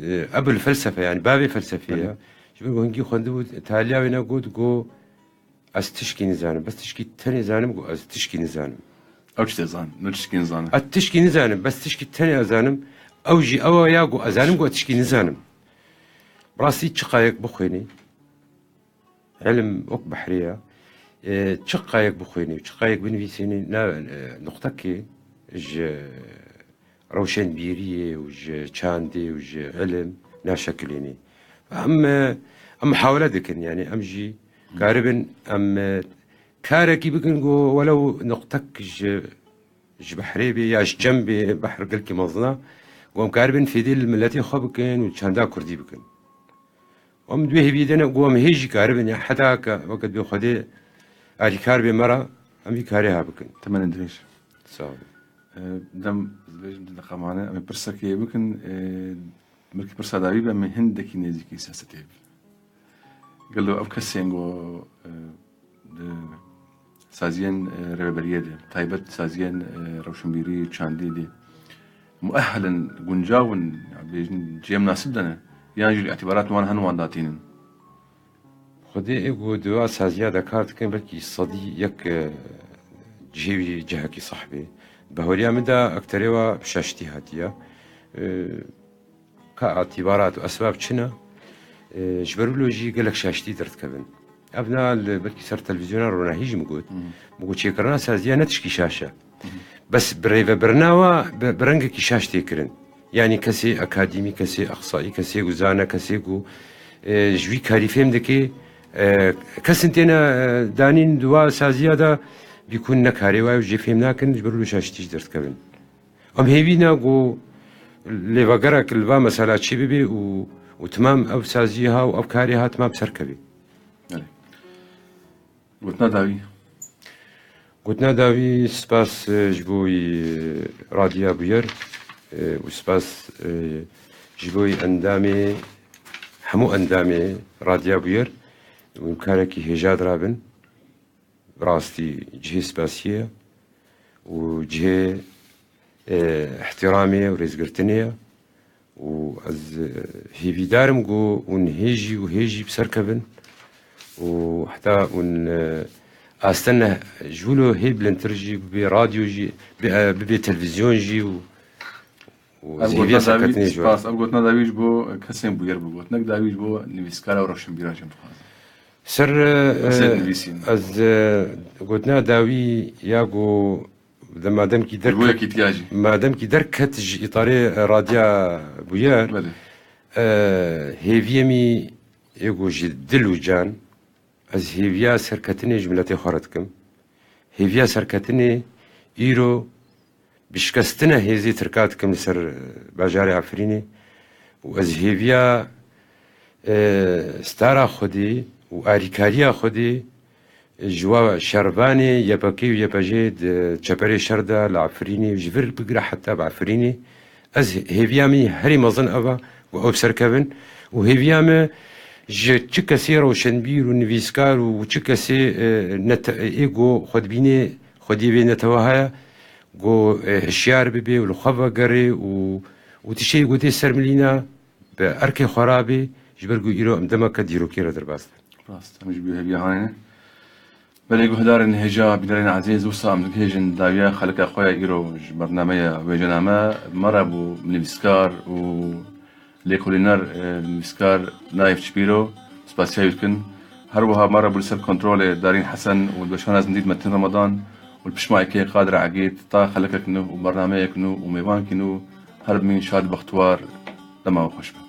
e, Ebul Felsefe, yanî bavê felsefê Belê. ye. Ji ber ku hingî xwendibû, taliya wê negot, got, "Ez tişkî nizanim, bes tişkî tenê zanim, got, ez tişkî nizanim." Ew çi tê zan, ne tişkî nizanim. "Ez tişkî nizanim, bes tişkî tenê ez zanim. Ew jî ew ya, got, ez zanim, got, ez tişkî nizanim." Bi rastî çiqayek bixwînî, Îlim wek behrê ye. E, çi qayek bixwînî û çi qayek binivîsînî, ne, e, nuqtekê ji rewşenbîriyê û ji çandê û ji îlim naşekilînî. Em, e, em muhawele dikin, yanî em jî karibin, em, e, karekî bikin ku welew nuqtek ji, ji behrê bê ya ji çem bê, behr gelkî mezin e, ku em karibin fêdê li miletê xwe bikin û çanda kurdî bikin. Em di wê hêviyê de ne ku em hê jî karibin, ya heta ke weke dibê Xwedê alîkar bê me re, em vî karê ha bikin. Temenê dirêj. Sağ olun. E, dem, dibêjim di deqamane, em ê pirsekê bikin, e, belkî pirsa dawî be, em ê hindekî nêzîkî siyasetê bin. Gelo ev kesên ku, e, di saziyên, e, rêveberiyê de, taybet saziyên, e, rewşenbîrî, çandî de, muehel in, guncaw in, ya bêjin cihê minasib de ne, yan jî îtîbarat wan hene wan datînin? Xwedê ê ku di va saziya de kar dikin, belkî sedî yek, e, cihê wî cihekî sah bê. Bi hewliya min de ekterê wa bi şaştî hatiye. E, Ka îtîbarat û esbab çi ne? E, ji ber wilo jî gelek şaştî derdikevin. Ev na li belkî ser televîzyona ronahî jî min got. Hı. Min got, çêkirina saziya ne tişkî şaş e. Hı. Bes bi rêvebirina wa, bi, bi rengekî şaş tê kirin. Yanî kesê akademî, kesê exsayî, kesê ku zane, kesê ku, e, ji wî karî fêm dike, E, kesên têne, e, danîn di wa saziya de bîkûn nekarê wayê û jê fêm nakin, ji ber wilo şaştî jî derdikevin. Em hêvî ne ku lêvegerek li va mesela çê bibe û, û timam ev saziyê ha û ev karê ha timam serkeve. Belê. Gotina dawî. Gotina dawî, spas, e, ji bo, e, Radya Bûyer, e, û spas, e, ji bo endamê, hemû endamê Radya Bûyer. Hûn karekî hêja dirabin. Rastî cihê spasiyê ye û cihê, e, ihtiramê ye û rêzgirtinê ye û ez, e, hêvîdar im ku hûn hê jî û hê jî bi ser kevin û heta hûn, e, astene ji wilo hê bilindtir jî bibê radyo jî, bi-, e, bibê televîzyon jî û û Ev ez hêviya gotina dawî, serketinê ji we. Spas, ev gotina dawî ji bo kesên bûyer bû gotinek, dawî ji bo nivîskara û rewşenbîra jî em dixwazin. Ser, e, Kesên nivîsîn. Ez, e, gotina dawî ya ku de mademkî Ji bo derket, yekîtiya jî. Mademkî derket ji îtarê, e, radya bûyer, Belê. e, hêviyê min ê ku ji dil û can, ez hêviya serketinê ji miletê xwe re dikim. Hêviya serketinê îro bi şikestina hêzê Tirka dikim li ser, e, bajarê Efrînê û ez hêviya, e, stara Xwedê û arîkariya Xwedê ji wa şervanê Y P G û Y P J di çeperê şer de li Efrînê ji vir bigire heta bi Efrînê. Ez hêviya min herî mezin ev e ku ew bi ser kevin û hêviya min ji çi kesê rewşenbîr û nivîskar û çi kesê, e, nete-, ê ku xwe dibînê xwediyê vê netewa heye ku, e, hişyar bibe û li xwe vegerê û, û tiştê ku tê ser milîna bi erkê xwe rabê, ji ber ku îro em demeke dîrokê re derbas dibin. Rast, em ji bo hêviya hanê ne. Belê guhdarên hêja bînerên ezîz, wisa em digihêjin dawiya xelika xwe ya îro ji bernameya wêjename. Me re bû nivîskar û lêkolîner, e, nivîskar Naif Çipîro, spasiya wî dikin. Her wiha me re bû li ser kontrolê Darîn Hesen û li weşana zindî Metin Ramadan û li piştmakê Qadir Egîd ta xelekek nû û bernameyek nû û mêvankî nû her bimîn şad bextwar, dema we xweş be.